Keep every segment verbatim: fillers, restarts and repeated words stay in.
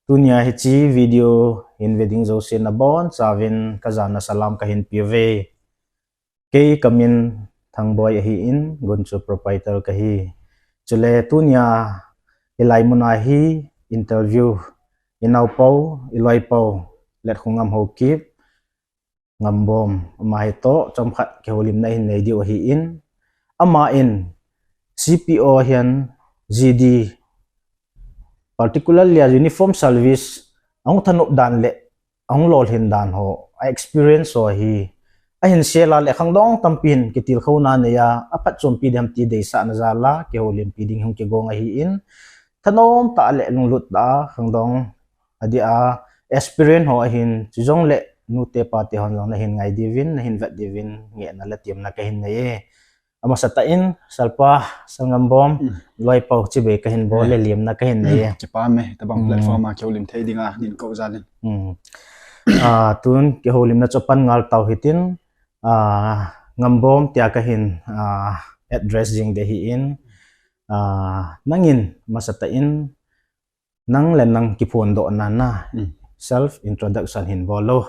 Tunia hiche video hin ve ding jouse nabonchauvin kajana salam kahin peuve. Kei kamin Thangboi ahin, Gunchu proprietor kahi. Chule tunia hilai muna hi interview inaopau, iloipau, Letkhongam Haokip, Ngambom, ama hitoh chomkhat kihoulimna hin nei diu ahin, aman C P O hihen G D, particularly a uniform service ahung thanop dan le ahung lolhin dan ho, a experience ho hi ahin share le khangdong tampin kitilkhouna neiya, aphatchompi ding ham ti deisahna jal a kihoulimpi ding hung kigong ahin, thanom tah le lunglut tah a khangdong adia, experience ho ahin, chujongle nute pate hon jong nahin ngai diuvin, nahin vet diuvin ngehna le temna kahin nei e. Amasatah in, Salpa, Sir Ngambom, loipau chibai kahin bol le lemna kahin nei e. Kipa ume, tabang platform a kihoulim thei dinga nei kou jal in. Ah, tun kihoulimna chu pan ngal tau hitin, ah, Ngambom tia kahin, ah, address jing ding ahin, ah, nangin amasatah in nang le nang kiphondohna na, self introduction hin bol o.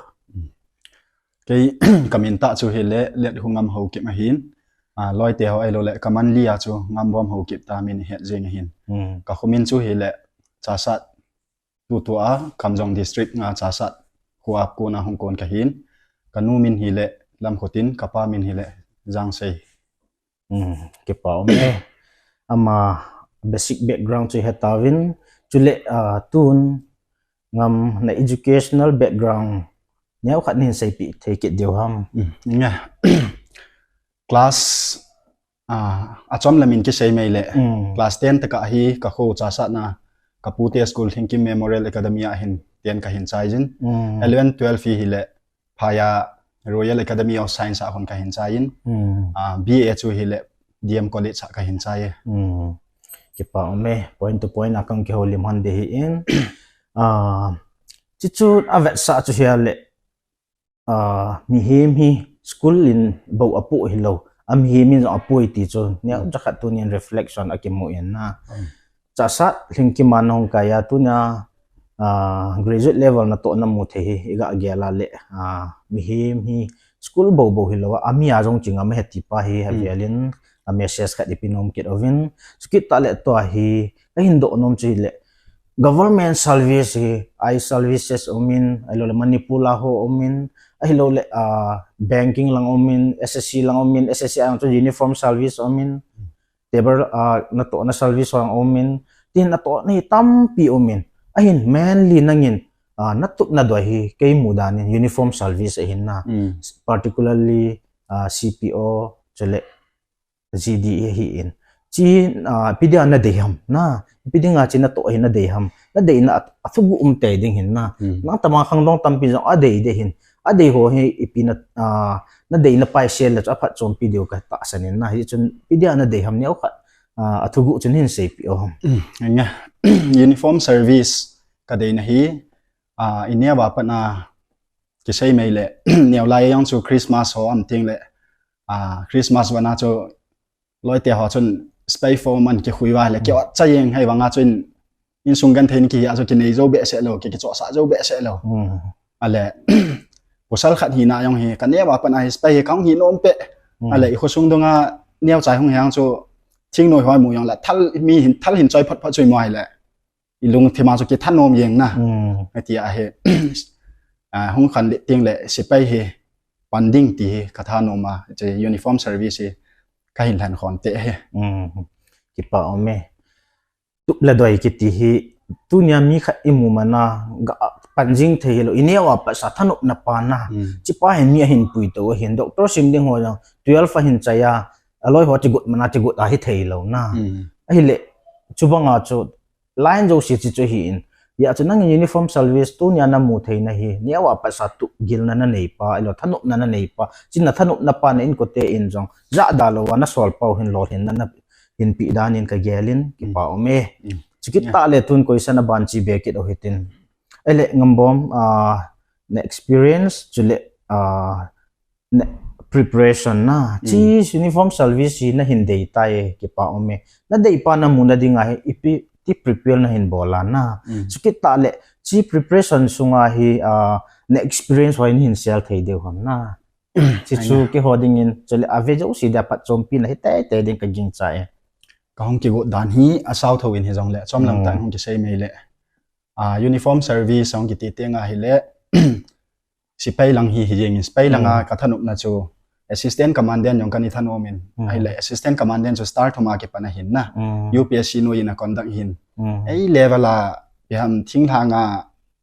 Kei kamin tah chu hile Letkhongam Haokip ahin, ah, loite ho ahiloule kaman li a chu Ngambom Haokip tia min ihet jing ahin. Kakhomin chu hile Chassad, tutua Kamjong District a Chassad kho a kona hung kon kahin. Kanu min hile Lamkhotin, kapa min hile Jangsei. Kipa ume. Ama basic background chu hetauvin, chule, ah, tun Ngam na educational background neokhat nahin seipeh thei kit diu ham? Class, ah, achom lamin kisei mai le, class ten tah a hi kakho Chassad na kapute school Lhingkim Memorial Academy a hin ten kahin chai jin. Eleven, twelve hi hile Phaya Royal Academy of Science a khun kahin chai in, ah, B A chu hile D M College a kahin chai e. Kipa ume, point to point a kan kihoulim hon ding ahin, ah, chuchu avetsah chu hile, ah, mihem hi school in bou apoh hilou, amihem in jong apoi ti chu neocha khat tunin reflection akimu in na. Chassad Lhingkim a nahung kai a tunia, ah, graduate level natoh namu thei hi iga gel a le, ah, mihem hi school bou bou hilou a, ami a jong chingam ahi ti pa hi avelin a message khat ipe nom kit uvin. Chukit tah le tua hi kahin doh nom chu hile government service hi, I services umin, ahiloule Manipur a ho umin, ahiloule, ah, banking lang umin, S S C lang umin, S S C a jong chu uniform service umin, table, ah, natohna service ho jong umin, tin natohna hi tampi umin. Ahin mainly nangin, ah, natupna doi hi kei mudan in uniform service ahin na. Particularly, ah, C P O chule G D ahin. Chi, ah, ipi dinga nadei ham na. Ipi dinga chi natoh hi nadei ham. Nadeina a, athuguh um tei ding ahin na. Nang tama khangdong tampi jong adei dei ahin. Adei ho hi ipi na, ah, nadeina pai sel le chu aphatchompi diu katahsan in na. Hichun ipi dinga nadei ham neokhat, ah, athuguh chu nahin seipeh o ham? Uniform service kadeina hi, ah, ineo a pat a kisei mai le, neo lai jong chu Christmas ho aum teng le, ah, Christmas vana chu loite ho chun spei form an kikhui uva le, kiot cha jeng, hivanga chun insung genthei in kihi a chu kinei jou behseh lou, ki, kichohsah jou behseh lou. Ale, pasal khat hina jong hi, kaneo a pat a hi spei hi kahung hi nom peh. Ale, ikhosung dunga neocha hung hi jong chu, thingnoi ho imu jong le, thal, mi hin, thal hin choi phot phot chu imu ahile, ilungthim a chu kithanom jeng na. Ati ahi. Ah, hung khanlet teng le, sepai hi pan ding ti hi kathanom a, hiche uniform service hi kahin lhen khom te ahi. Kipa ume. Tup le doi kiti hi, tunia mi khat imu mana, ga pan jing thei hilou, ineo a pat sa thanopna pa na. Chipa hin mi ahin puitou ahin, doctor sim ding ho jong, twelve ahin chai a, aloi ho chigot mana chigot ahi thei lou na. Ahile, chubanga chu, line jouse chi chu ahin. Hijeh chun nangin uniform service tunia namu theina hi, neo a pat sa tup gilna nanei pa, ahilou thanopna nanei pa, chuna thanopna pa na inkote in jong, jahda louva nasol pau hin lolhinna nahin peh dan in kagel in, kipa ume. Chukit tah le tun question aban chu ibe kit u hitin. Ahile Ngambom, ah, na experience, chule, ah, preparation na. Chi uniform service hi nahin dei tai, kipa ume. Nadei pa namu na dinga hi, ipi, ti prepare nahin bol a na. Chukit tah le, chi preparation sunga hi, ah, na experience ho nahin share thei diu ham na. Chi chu keiho dingin, chule ave jouse dia phatchompi na hi teitei ding ka gingchai. Ka hung kigot dan hi asao tho in hijongle, chomlam tah in hung kisei mai le. Ah, uniform service hung kiti teng ahile, sipai lang hi, hi jeng in sipai langa ka thanopna chu assistant commandant jong kana thanom in. Ahile assistant commandant chu star thum a kipan ahin na. U P S C noiya conduct hin. Ei level a, ipi ham thinglhanga,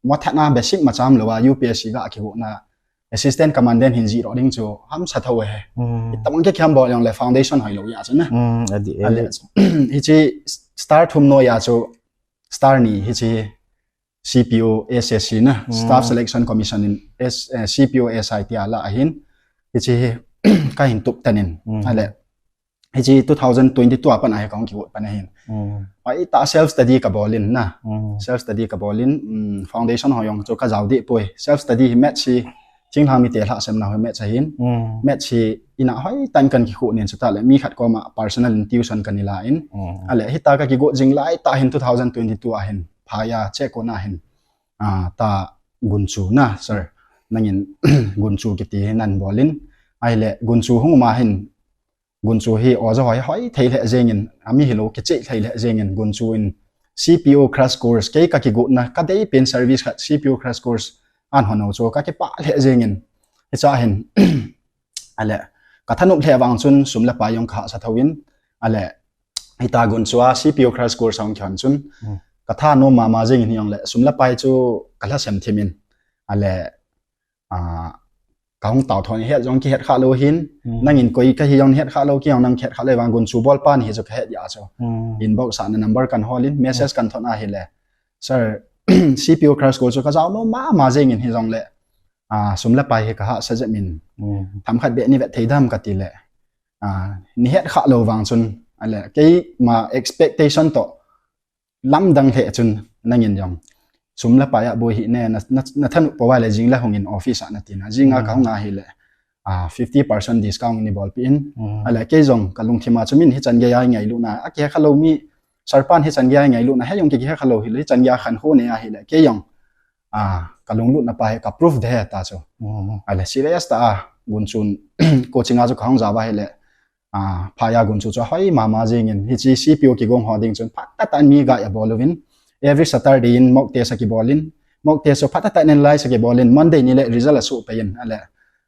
mathatna basic macham louva U P S C ga kigotna assistant commandant hin jih doh ding chu hamsa tho e. Itobang kei kiham bol jongle foundation hoilou a chu na. Hiche star thum noiya chu star ni hiche C P O S S C na, Staff Selection Commission in S, eh, C P O S I tia la ahin. Hiche hi kahin tup tan in. Ahile hiche two thousand twenty-two a pat a hi kahung kigot pan ahin. Ahitah self study kabol in na. Self study kabol in, foundation ho jong chu kajao deh poi. Self study hi maths hi, thinglhang mite lhahsamna ho maths ahin. Maths hi ina hoitah in kana kikhuh in chutah le mi khat koma personal in tuition kana la in. Ahile hitia kakigot jing laitah hin two thousand twenty-two a hin, phaiya chekona hin, ah, ta gunchu na, sir, nangin gunchu kiti hi nahin bol in. Ahile gunchu hung um a hin, gunchu hi oja ho hi hoi thei lheh jeng in, ami hilou kicheh thei lheh jeng in, gunchu in C P O crash course, kei kakigotna, kadeipen service khat C P O crash course ahin hon u chu kakipah lheh jeng in. Hichea hin, ahile kathanop lheh vang chun sum le pai jong kahahsa tho in, ahile hitia gunchu a C P O crash course ahung kihon chun, kathanom mama jeng in hijongle sum le pai chu kalhasem thim in, ahile, ah, kahung tao thon het jong kihet khalou hin, nangin koi kahi jong het khalou, kei jong nang het khalou vang gunchu bolpa nahi chu kahet jeh a chu. Inbox a na number kahin hol in, message kahin thot ahile, sir, C P O crash course chu kajao nom mama jeng in hijongle, ah, sum le pai hi kahahsa jep in, themkhat beh neivet thei dem kati le, ah, neihet khalou vang chun, ahile keima expectation toh lamdang lheh chun nangin jong sum le pai a boi hih in, na, na, nathanop pou a le jing le hung in office a nati na. Jinga kahung ahile, ah, fifty percent discount neibolpeh in. Ahile kei jong kalungthim a chu min hichan geiya ngailutna akihe khalou, mi sir pan hichan geiya ngailutna he jong kikihe khalou hile, hichan geiya khankho nei ahile kei jong, ah, kalunglutna pa hi ka prove ding ahi ta chu. Ahile serious tah a gunchu coaching a chu kahung jao ahile, ah, phaiya gunchu chu ahoi mama jeng in, hiche C P O kigong ho ding chun phatah tah in mi guide abol uvin, every Saturday in mock test akibol in, mock test chu phatah tah in analyze akibol in, Monday ni le result asoh peh in, ahile,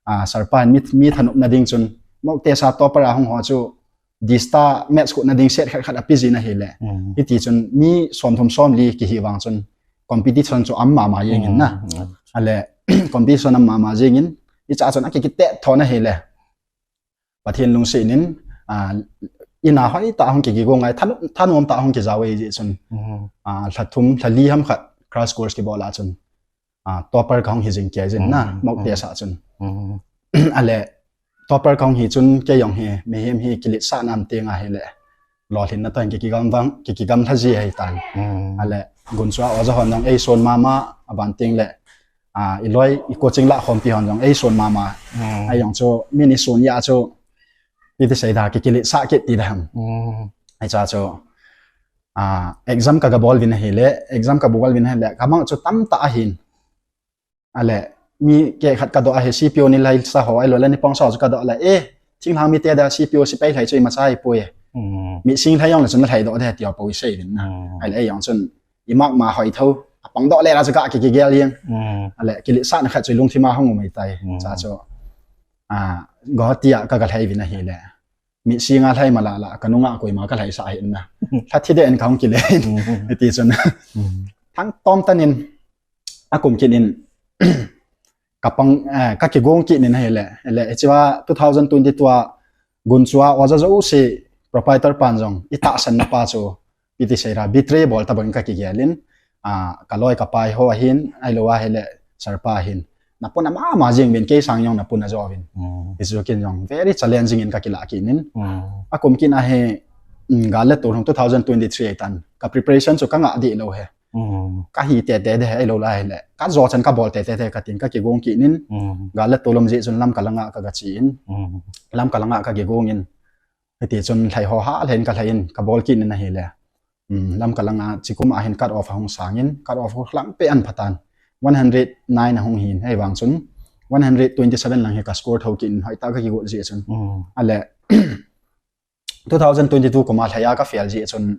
ah, sir pan mi, mi thanopna ding chun mock test a topper ahung ho chu D star maths khuhna ding set khat khat ape jin ahile. Hiti chun mi somthum somli kihi vang chun competition chu um mama jeng in na. Ahile competition um mama jeng in, hichea chun akikiteh thon ahile Pathen lungset in, ah, ina hoitah hung kigong a, thanom, thanom tah hung kijao ahi jeh chun, ah, lha thum, lha li ham khat crash course kibol a chun, ah, topper kahung hi jing kei jin na, mock test a chun. Ahile topper kahung hi chun kei jong hi mihem hi kiletsahna um teng ahile lolhinna toh hin kikigam vang, kikigam lha ji ahitan. Ahile gunchu a oja hon jong eison mama, aban teng le, ah, iloi, i coaching lah khompi hon jong eison mama. Ahijong chu min eison jeh a chu iti sei da, kikiletsah kit ti da ham. Hichea chu, ah, exam kaga bol uvin ahile, exam kabol uvin ahile kamang chu tamtah ahin. Ahile mi keh khat kadoh ahi, C P O ni lhaisa ho ahilou le ni pangsa ho chu kadoh le, eh, thinglhang mite dia C P O sepai lhai chu imacha ahipoi. Mihsing lhai jongle chun nalhaidoh ding ahi tia pou isei uvin na. Ahile eijong chun i mark ma hoi tho, apang doh le la chu ga kikigel jeng. Ahile kiletsahna khat chu ilungthim a hung um ahitai. Chua chu, ah, Guwahati a kaga lhai uvin ahile, mihsing a lhai mala la, kanung a koima kalhaisah ahi na. Lha thi deh in kahung kile in. Hiti chun thangtom tah in akum kit in, kapang, eh, kakigong kit in ahile, ahile hichea two thousand twenty-two a gunchu a oja jouse, proprietor pan jong itahsanna pa chu iti sei da, betray bol tabang in kakigel in, ah, kaloi kapai ho ahin, ahilou ahile sir pa ahin, napuna mama jeng uvin, kei sang jong napuna jo uvin. Hichu ken jong very challenging in kakilah kit in. Akum kit ahi, mm, gal le tol hung two thousand twenty-three ahitan, ka preparation chu kangah deh lou ahi. Kahi teitei ding ahi, ahilou ahile kajo chan kabol teitei ding ahi katin kakigong kit in. Gal le tol um jeh chun Lamka langa kaga che in. Lamka langa kakigong in. Hiti chun lhai ho ha lhai in kalhai in kabol kit in ahile, um, Lamka langa chikum a hin cut off ahung sangin, cut off hu lang pe an phatan. One hundred nine ahung hin, hei vang chun, one hundred twenty-seven lang hi ka score tho kin, hoi ta ka kigot ji chun. Mm. Ale, two thousand twenty-two kuma lhaiya ka fail ji chun,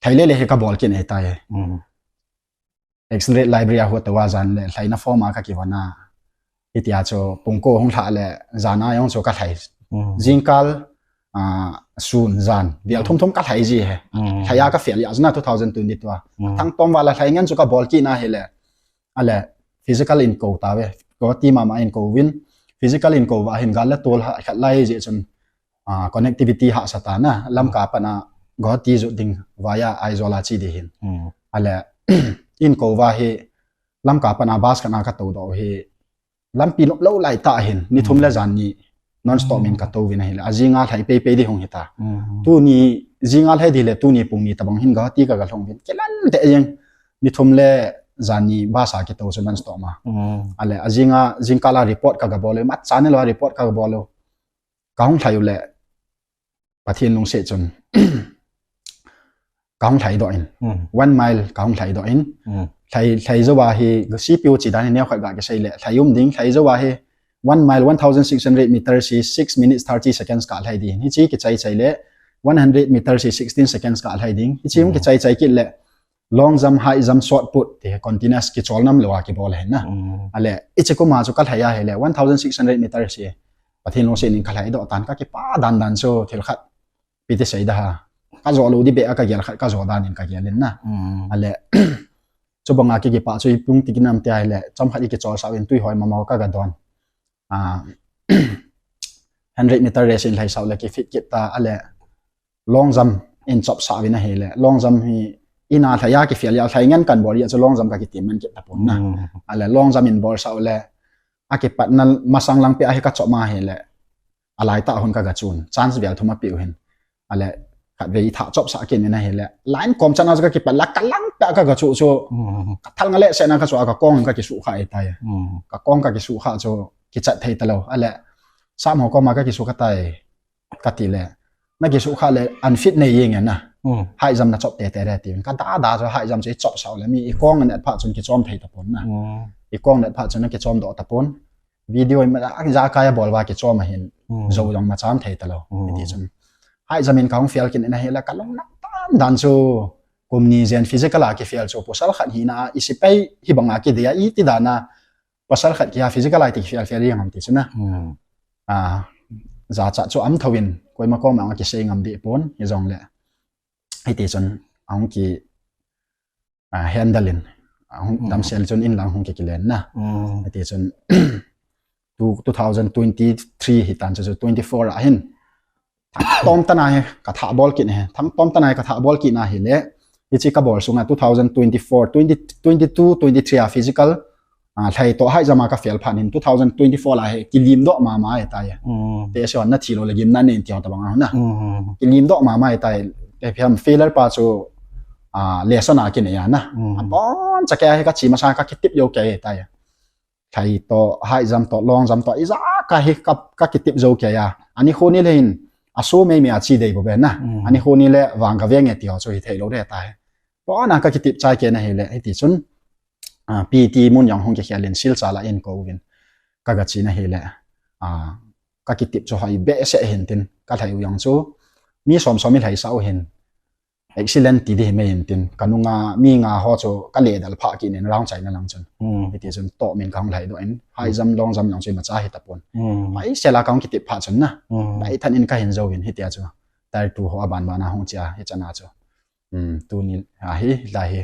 lhai le le hi ka bol kin e tai. Mm. Extended library a hu tawa jan le, lhaina form a ka kivana. Hitia chu pungko hung lha le, jana yong chu ka lhai. Mm. Jingkal, a, sun jan, vial thum thum ka lhai ji he. Mm. Lhaiya ka fail ya jana two thousand twenty-two a. Mm. Thang tom vala lhai ngen chu ka bol kina hi le. Ale, physical in ko ta ve. Ko ti mama in ko vin. Physical in ko va hin gal le tol ha, khat lai ji chun. A, connectivity hahsa ta na, Lamka pana Guwahati jot ding via Aizawl a chi di hin. Mm. Ale, in ko va hi, Lamka pana bus kana ka to do hi, lampi lop lo lai ta hin, ni thum le jan ni, non stop min ka to vin a hi le, a jinga lhai pei pei di hung hi ta. Mm. Tuni, jinga lhai di le, tuni pung ni tabang hin Guwahati ka ga lhung vin. Kilan te jeng, ni thum le jan ni bus a ki to chu non stop ma. Mm. Ale, a jinga, jingkala report ka ga bol le, mat chane lo report ka ga bol le. Ka hung lhai u le, Pathian lungset chun. Ka hung lhai do in. Mm. One mile ka hung lhai do in. Mm. Lhai, lhai zo va hi, C P U chi dan hi neo khat ga ki sei le. Lhai um ding, lhai zo va hi, one mile, one thousand six hundred meters hi, six minutes, thirty seconds ka lhai ding. Hi chi ki chai chai le, one hundred meters hi, sixteen seconds ka lhai ding. Hi chi hung ki chai chai kit le, long jump, high jump, shot put, ti continuous ki chol nam lo a ki bol hin na. Mm. Ale, i chi kuma chu ka lhai a hi le, one thousand six hundred meters hi, Pathian lungset in ka lhai do tan ka kipa dan dan chu thil khat. Piti sei da ha. Ka zo lo di be a ka gel khat ka zo dan in ka gel in na. Mm. Ale, chu banga ki kipa chu i pung ti ki nam ti a hi le, chom khat i ki chol sa in tui hoi mama ka ga don. A, hundred meter race in lhai sau le ki fit kit ta ale. Long jump in chop sa vin a hi le. Long jump hi ina lhaiya ki fail ya lhai ngen kan bol ya chu long jump ka ki team man kit ta pun na. Mm. Ale long jump in bol sa le. A ki pat na masang lang pe a hi ka chop ma hi le. A lai ta hun ka ga chun. Chance vial thum a piu hin. Ale khat ve i tha chop sa kin in a hi le. Line kom chana ka ki pat la ka lang pe a ka ga chu chu. Mm. Ka thal nga le se na ka chu a ka kong ka ki su kha e tai. Mm. Ka kong ka ki su kha chu ki chat thei ta lo. Ale. Sam ho ko ma ka ki su kha tai. Ka ti le, na ki su kha le, unfit nei yeng na. Mm. High jump na chop te te re ti. Ka da da chu high jump chu i chop sau le, mi i kong net pha chun ki chom thei ta pon na. Mm. I kong net pha chun na ki chom do ta pon. Video i ma ja ka ya bol va ki chom a hin. Mm. Zo jong ma cham thei ta lo. Mm. Ti chun. High jump in ka hung fail kin na hi la ka long na tan dan chu. Kum ni jen physical a ki fail chu. Pasal khat hi na, i si pai hi banga ki dia i ti da na. Pasal khat kia physical a ti fail fail yang am ti chun na. Hmm. A, ja cha chu am tho in, koima koma nga ki sei ngam di pon, hi jong le. Hi ti chun, ang ki, a, handle in, ang Hmm. dam sel chun in lang hung ki kilen na. Hmm. Hi ti chun, two, two thousand twenty-three hi tan chu, chu twenty-four a hin. Thang tom tana hi ka tha bol kit hi. Thang tom tana hi ka tha bol kit na hi le. Hi chi ka bol sunga two thousand twenty-four, twenty, twenty-two, twenty-three a physical. A, lhai to high jump a ka fail phan hin two thousand twenty-four la hi. Kilim do mama e tai. Mm. Te se na thi lo le gim na nen ti ta bang a na. Mm. Kilim do mama e tai. Te phiam failure pa chu, a, lesson a kin ya na. Mm. A bon cha ke hi ka chi masa ka kitip yo ke tai. Lhai to, high jump to, long jump to, i ja ka hi ka, ka kitip zo ke ya. Ani khu ni le hin, a su mei mei a chi dei bo be na. Mm. Ani khu ni le vang ka veng e ti ho chu hi thei lo de ta hi. Pona ka kitip chai ke na hi le, hi ti chun, a, P T mun yang hung ki khel in sil cha la in ko vin. Ka ga chi na hi le, a, ka kitip chu hoi be se hin tin, ka lhai u yang chu, mi som som i lhai sa u hin. Excellent ti di hi mei in tin, ka nunga mi nga ho chu ka le dal pha ki nen round chai na lang chun. Hmm. Hi ti chun to min ka hung lhai do in, high jump, long jump lang chu ma cha hi ta pon. Hmm. Ai se la ka hung kitip pha chun na. Hmm. Ai than in ka hin zo in hi ti a chu. Tai tu ho a ban ban a hung chia hi chana chu. Hmm, tu ni a hi la hi.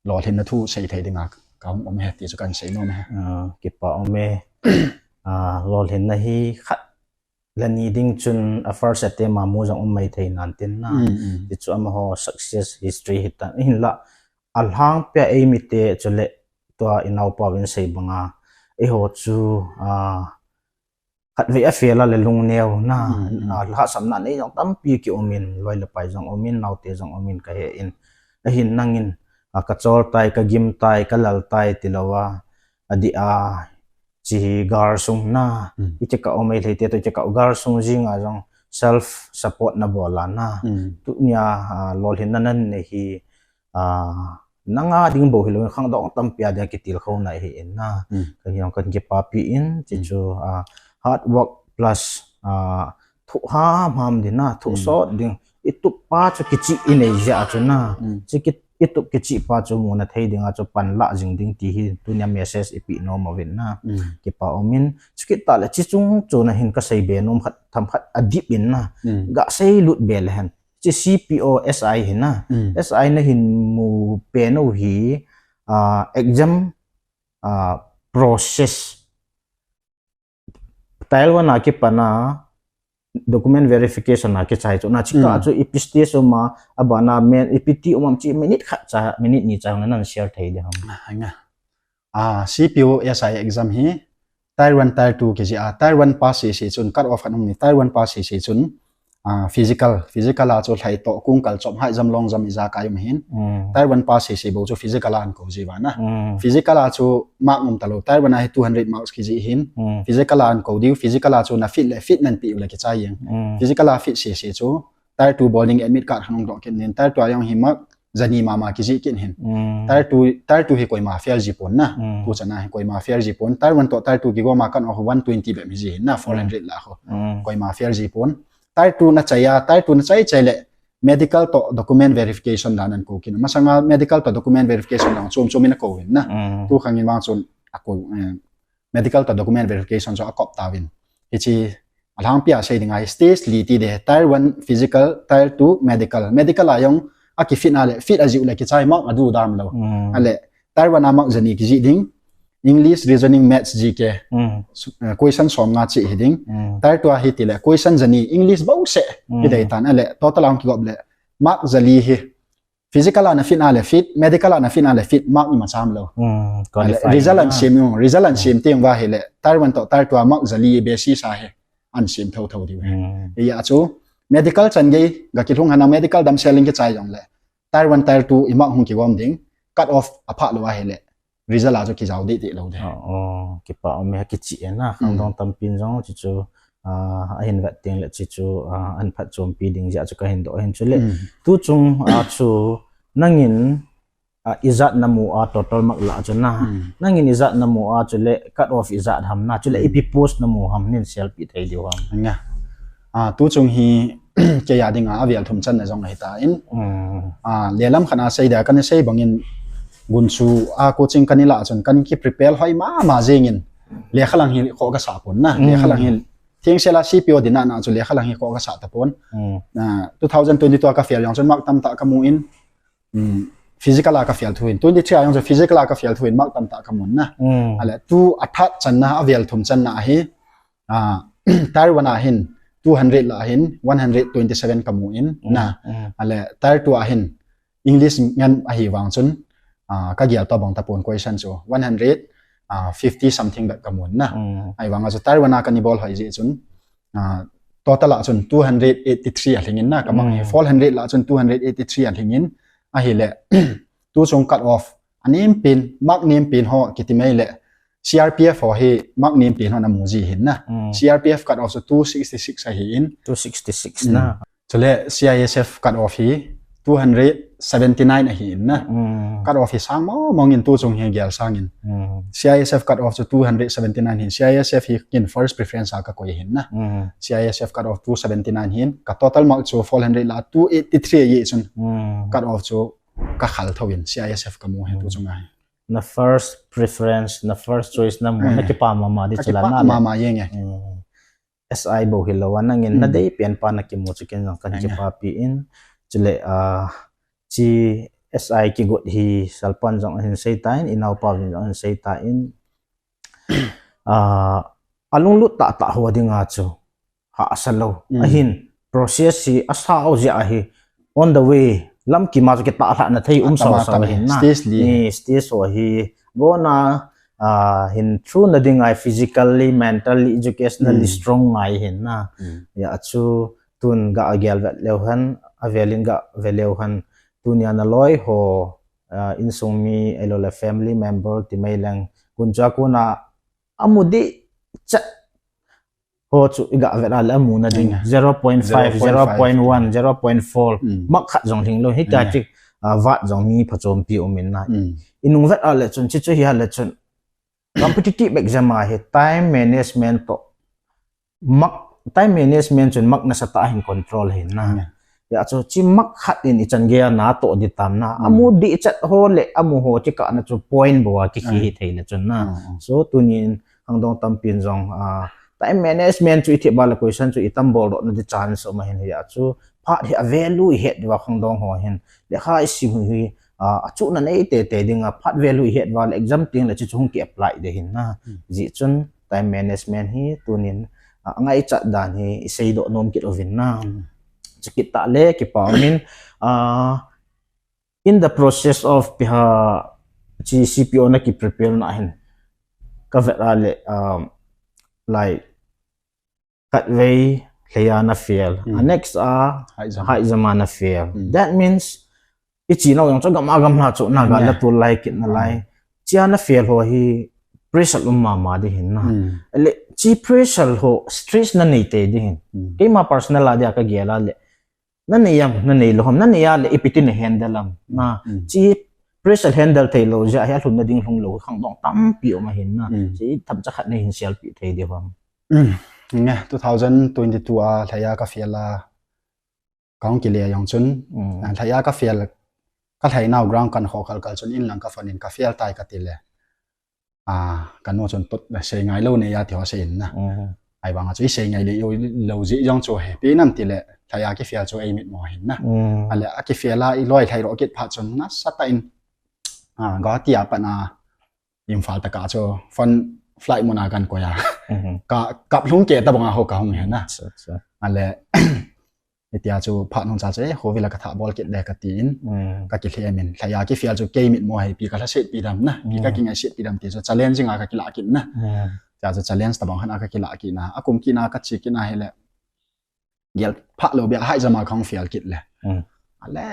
Lolhin na thu sei thei dinga ka hung om he ti chu kan sei nom he. Ah, kipa om e. Ah, lolhin na hi khat la ni ding chun a first attempt a mu jong um mai thei nan tin na. Mm, mm. Ti chu amaho success history hi ta. Hin la a lhang pia ei mi te chu le tua i nau pa vin sei banga. Eiho chu, a, khat vei a fail a le lung neo na. Mm, mm. A, lhasam na nei jong tampi ki um in, loi le pai jong um in, nau te jong um in ka he in. A hin nang in, a, ka chol tai, ka gim tai, ka lal tai ti lo a. A di a, chi hi gar sung na, Hmm. i che ka om ei lhei te to che ka gar sung jing a jong self support na bol a na. Tunia lolhinna nan nei hi nanga ding bou hilou in khangdong tampi a ding kitilkhouna hi in na. Kahin kan kipapi in, chuchu hard work plus thoh hamham ding na, thoh sot ding. I tup pa chu kichih i nei jeh a chu na. Chu i tup kichih pa chu muna thei ding a chu panla jing ding ti hi tunia message i pe nom uvin na. Kipa um in, chukit tah le chi chung chu na hin ka seibe nom khat tham khat adip in na. Ga seilut be le hen. Chi C P O S I hi na. S I na hin mu pen u hi exam process. Tier one a kipat na document verification a kichai chu na, chika chu ipi stage um a, abana men ipi ti um am chi minute khat cha, minute ni cha nan share thei ding ham? Anga. Ah, C P O S I exam hi Tier one, Tier two kiji a, Tier one pass sese chun cut off khat um ni, Tier one pass sese chun physical, physical a chu lhai toh kung kal chom high jump long jump ijakai um hin. Tier one pass sese bou chu physical a ahin kou ji uva na. Physical a chu mark um talou, Tier one a hi two hundred marks kiji hin. Physical a ahin kou diu, physical a chu na fit le fit nan pe u le kichai jeng. Physical a fit sese chu Tier two bol ding admit card khat hung doh kit in, Tier two a jong hi mark jani mama kiji kit hin. Tier two, Tier two hi koima fail ji pon na. Tuchan a hi koima fail ji pon. Tier one toh Tier two kigom a cut off one twenty bep hiji hin na, four hundred lah ho. Koima fail ji pon. Tier two na chai a, Tier two na chai chai le medical toh document verification dan ahin kou kit. Masanga medical toh document verification dan chom chom in akou hin na. Tukhang in vang chun akou, medical toh document verification chu akop tauvin. Hichi alhangpi a sei ding a hi stage li ti ding, Tier one physical, Tier two medical. Medical a jong akifit na le fit aji u le kichai, mark adu dam lou. Ale Tier one a mark jani kiji ding, English, Reasoning, Maths, G K. Question som nga chi hi ding. Tier two a hi ti le question jani, English bou seh hi dei tan. Ale total a kigop le mark jali hi physical a na fit na le fit, medical a na fit na le fit, mark ima cham lou. Result ahin sem u, result ahin sem teng uva hi le Tier one toh Tier two a mark jali basis a hi ahin sem thotho diu hi. Hia chu medical chan gei ga kilhung hana, medical damsel in kichai jong le Tier one, Tier two i mark hung kigom ding, cut off aphah lou a hi le result a chu kijao deh deh lou ding. Kipa um e, kichi e na, khangdong tampin jong chuchu ahin vet teng le chuchu ahin phatchompi ding jeh a chu kahin doh hin. Chule tuchung a chu nangin ijat namu a total mark lah chu na, nangin ijat namu a chule cut off ijat ham na, chule ipi post namu ham nin selpi thei diu ham? Tuchung hi kei a dinga avel thum channa jong ahitan. Lelam khat a sei dia kana sei bangin gunchu a coaching kana lah chun kana kiprepare hoi mama jengin lekhalang hi khoh kasah pon na. Lekhalang hi thengsel a C P O dinga na chu lekhalang hi khoh kasah tapon. Two thousand twenty-two a ka fail jong chun mark tamtah kamu in, physical a ka fail thun, twenty-three a jong chu physical a ka fail thun mark tamtah kamun na. Ale tu athat channa, avel thum channa ahi, Tier one a hin two hundred lah a hin one hundred twenty-seven kamu in na. Ale Tier two a hin English ngen ahi vang chun kagel to bang tapon, question chu one hundred fifty something bep kamun na. Ahivang a chu Tier one a kana bol hoi jeh chun total a chun two hundred eighty-three alhingin na, kamang hi four hundred lah a chun two hundred eighty-three alhingin, ahile tuchung cut off anem pen, mark nem pen ho kiti mai le C R P F ho hi mark nem pen ho namu ji hin na. C R P F cut off chu two sixty-six ahi in. Two sixty-six na. Chule C I S F cut off hi two hundred seventy-nine ahi in na. Cut off hi sang mong mong in tuchung hi gel sangin. C I S F cut off chu two hundred seventy-nine hin. C I S F hi kin first preference a kakoi hin na. C I S F cut off two seventy-nine hin. Ka total mark chu four hundred lah a two eighty-three ahi chun. Cut off chu kakhal thou in C I S F kamu hi tuchung ahi. Na first preference, na first choice namu, na kipa mama di chu la na le. Mama jeng e. S I bou hilou a nangin nadei pen pa nakimu chu ken jong kan kipapi in. Chule, ah, chi S I kigot hi Salpan jong ahin seitan, inaopa vin jong ahin seitan. Ah, alunglut tahtah ho dinga chu hahsa lou. Ahin, process hi asao jeh ahi, on the way, lamkim a chu kitah lhahna thei um sao sao ahin na. Stage li. Ni stage ho hi, gona, ah, hin through na ding ngai physically, mentally, educationally strong ngai hin na. Ya chu tun ga agel vet leu hen, avelin ga ve leu hen, tunia naloi ho, ah, insung mi, ahilou le family member, ti mai leng, guncha kona, amu di chat ho chu i ga vet a le amu na ding, zero point five, zero point one, zero point four, mark khat jong lhing lou, hitia chu, ah, vat jong mi phachompi um in na. I nung vet a le chun, chi chu hi a le chun, competitive exam a hi time management to, mark, time management chun mark nasatah a hin control hi na. Ya chu chi mark khat in i chan gei a na to di tam na. Amu di chat ho le amu ho chi ka na chu point bou a ki khi hi thei le chun na. So tunin khangdong tampin jong, ah, time management chu i thei ba le question chu i tam bol doh na di chance um a hin hi a chu phat hi a value i het di va khangdong ho hin. Lekha i sim hi, ah, a chu na nei tete ding a phat value i het va le exam ting le chu chu hung ki apply de hin na. Ji chun time management hi tunin, ah, ngai chat dan hi i sei doh nom kit uvin na. Chu kit ta le kipa min, ah, in the process of piha chi C P O na ki prepare na hin ka vet a le, um, like khat vei lhei a na fail. A next a high jump a na fail. That means i chi nau jong chu gam a gam hla chu na ga la tu lai kit na lai. Chi a na fail ho hi pressure um mama di hin na. Le chi pressure ho stress na nei te di hin. Keima personal a dia ka gel a le. Na nei am, na nei lou ham, na nei a le ipi ti na handle am. Na, chi pressure handle thei lou jeh a hi a lhun na ding lhung lou khangdong tampi um a hin na. Chi themcha khat na hin sial pi thei di ham. Nge, two thousand twenty-two a lhai a ka fail a ka hung kile jong chun. Lhai a ka fail, ka lhai nau ground kan kho khal khal chun in lang ka phone in ka fail tai ka ti le. A, ka nu chun tut le sei ngai lou nei a ti ho sei in na. Ai vang a chu i sei ngai le lou ji jong chu he pi nam ti le lhai a ki fail chu ei mit mo hin na. A le a ki fail a i loi lhai ro kit phat chun nasatah in, a, Guwahati a pat na Imphal taka chu phone flight mun a kan koi a. Ka kap lhung ke ta bang a ho ka hung he na. A le Hitia chu phat nung cha chu, eh, hovila ka thah bol kit le ka ti in, ka kilhem in. Lhai a ki fail chu kei mit mo hi, pi ka lhaset pi dam na, pi ka kingaiset pi dam ti chu challenge a ka kilah kit na. Tia chu challenge tabang khan a ka kilah kit na. A kum kit na ka chi kit na hi le. Gel phah lou bia high jump a ka hung fail kit le. A le,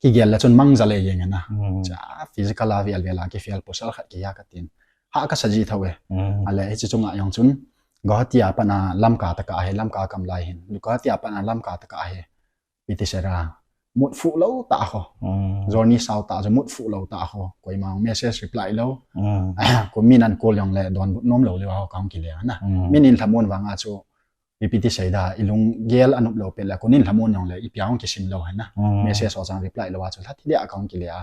ki gel le chun mang ja le jeng na. Cha physical a vel vel a ki fail pasal khat ki ya ka tin. Ha ka sa ji tho e. A le, hichi chunga jong chun, Guwahati a pat na Lamka taka hi, Lamka kam lai hin. Guwahati a pat na Lamka taka hi. Pi ti sera. Mut fu lou ta ho. Journey sao ta jo mut fu lou ta ho. Koima message reply lou. Ko min an call jong le don but nom lou le ho ka hung kile na. Min in lhamon vang a chu. Pi pi ti sei da, i lung gel a nup lou pe le, ko nin lhamon jong le, i pia hung kisim lou hi na. Message ho chang reply lou a chu, lha thi dia ka hung kile a.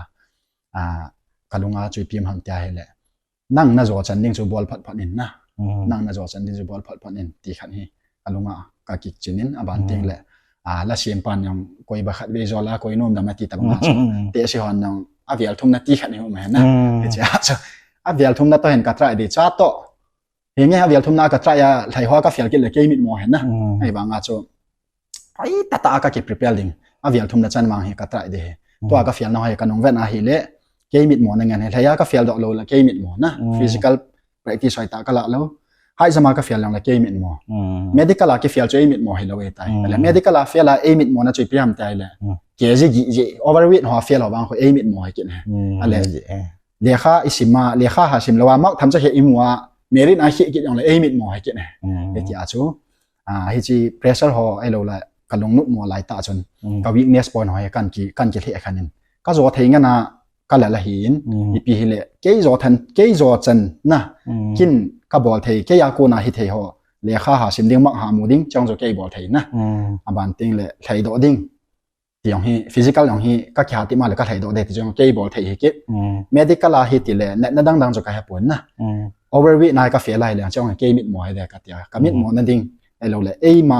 A, ka lung a chu i pim ham tia hi le. Nang na jo chan ding chu bol phat phat in na. Nang na jo chan ding chu bol phat phat in ti khan hi. Ka lung a ka kik chin in a ban ting le. A, la siam pan jong koi ba khat ve jo la koi nom dam a ti ta bang a chu. Te si hon jong a vial thum na ti khan hi um he na. Hichi a chu. A vial thum na to hin ka try di cha to. Hi nge a vial thum na ka try a lhai ho ka fail kit le kei mit mo he na. Ai vang a chu. Ai, tata a ka ki prepare ding. A vial thum na chan mang hi ka try de he. Tua ka fail na ho hi ka nung ven a hi le. Kei mit mo na ngen he. Lhai a ka fail doh lou le kei mit mo na. Physical practice hoi ta ka la lou. High jump a ka fail nang le kei mit mo. Medical a ki fail chu ei mit mo hi lou e tai. Le medical a fail a ei mit mo na chu i pi ham tai le. Ke ji gi ji overweight ho fail ho bang ho ei mit mo hi kin he. A le. Lekha i sim a, lekha ha sim lou a, mark tham cha he i mu a, merit a hi kit jong le ei mit mo hi kin he. Hichi a chu. A, hichi pressure ho ei lou la ka lung nup mo lai ta chun. Ka weakness point ho he kan ki, kan ki lhe khan in. Ka jo thei ngan a ka la la hi in. Ipi hi le, kei jo than, kei jo chan na. Kin ka bol thei, kei a ko na hi thei ho. Lekha ha sim ding mark ha mu ding, chang jo kei bol thei na. A ban ting le, lhai doh ding. Ti jong hi, physical jong hi, ka ki ha ti ma le ka lhai doh de ti jong kei bol thei hi kit. Medical a hi ti le, na, na dang dang jo ka he pon na. Overweight na ka fail a hi le, chang kei mit mo hi de ka tia. Ka mit mo na ding, ei lou le, ei ma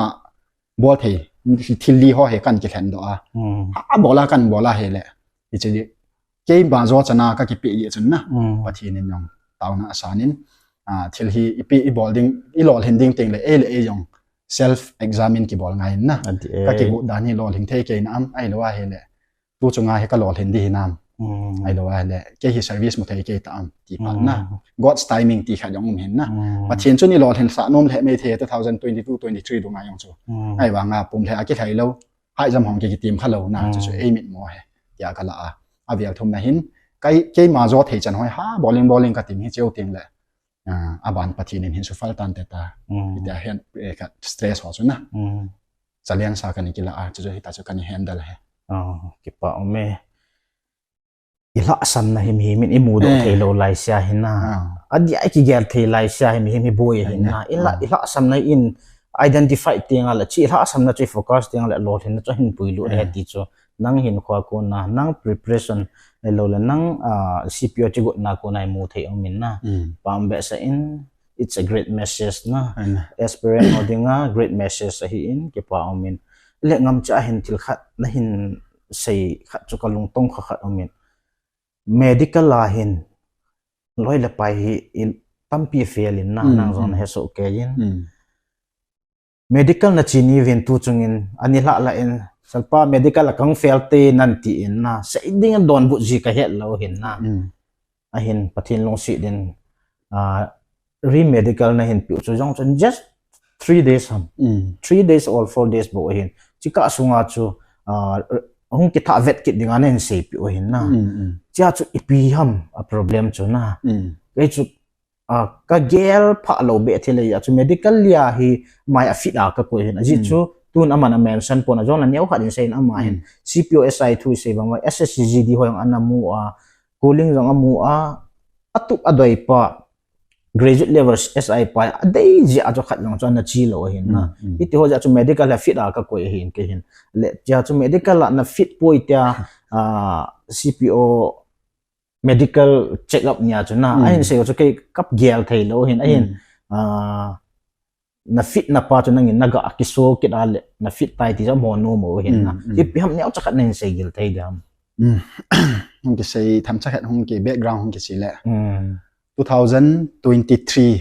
bol thei, thil li ho he kan ki lhen doh a. A bol a kan bol a hi le. Hichi di, kei ba jo chan a ka ki pi ye chun na. Pathen in jong, tao na a san in. A, thil hi i pi i bol ding, i lolhin ding ting le, ei le ei jong. Self examine ki bol ngai na. Ka ki gut dan hi lolhin thei kei na am, ai lou a hi le. Tu chunga hi ka lolhin di hi nam. Ai lou a hi le. Kei hi service mu thei kei ta am. Ti pa na. God's timing ti kha jong um hin na. Pathen chun i lolhin sa nom le mei thei two thousand twenty-two twenty-three dunga jong chu. Ai vang a pum le a ki lhai lou. High jump hong ki ki tim kha lou na. Chu chu ei mit mo he. Tia ka la a. A vial thum na hin. Kei, kei ma jo thei chan hoi ha. Bowling, bowling ka tim hi cheu ting le. Ah, aban Pathen in hin sufal tante ta. Mm. Hitia hin, eh, ka stress ho chu na. Mm. Challenge sa kani kila a, chu chu hita chu kani handle e. Oh, kipa um e. I lhahsamna hi mihem in i mudoh Eh. thei lou lai sia hi na. Ah. Adia i kigel thei lai sia hi mihem hi boi Ai hi na. na. I la, Ah. i lhahsamna in identify teng a le, chi i lhahsamna chu i focus teng a le, lolhinna chu hin puilut Ai. he ti chu. Nang hinkho a kona, nang preparation, ahilou le, nang, ah, C P O chu gotna kona i mu thei um in na. Mm. Pam behseh in, it's a great message na. Ai na. Aspirant ho dinga great message ahi in, kipa um in. Le ngam cha hin thil khat, na hin sei khat chu ka lungtong kha khat um in. Medical a hin, loi le pai hi, i tampi fail in na, Mm, nang jong mm. na he soh kei in. Mm. Medical na chi ni uvin tu chungin, ani lhah lah in, salpa medical a kang fail te nan ti in na, sei ding in donbut ji ka het lou hin na. Mm. Ahin Pathen lungset in, ah, re-medical na hin piu chu jong chun just three days ham. Mm. Three days or four days bou ahin. Chika sunga chu, ah, hung kitha vet kit dinga na hin sei piu ahin na. Mm, mm. Chia chu ipi ham a problem chu na. Mm. Kei chu, ah, ka gel pha lou be thil a chu medical lia hi mai a fit a ka koi hin. Ajeh Mm. chu tun aman a mention pon a jong na neo khat in sei in ama hin. Mm. C P O S I thu i sei bang S S C G D ho jong ana mu a, cooling jong amu a, atup adoi pa, graduate level S I pa, adei jeh a chu khat jong chu ana chi lou ahin na. Mm, mm. Hiti ho jeh a chu medical a fit a ka koi ahin kei hin. Le, chia chu medical a na fit poi tia, ah, C P O medical check up nia chu na. Mm. Ahin sei chu kei ka gel thei lou ahin, ahin, Mm. ah, na fit na pa chu nangin na ga kiso kit a le, na fit tai ti chu mo no mo hin na. Mm, mm. Ipi ham neo cha khat na hin sei gil thei diam. Mm. Hung kisei themcha khat hung ki background hung kisei le. Mm. Two thousand twenty-three,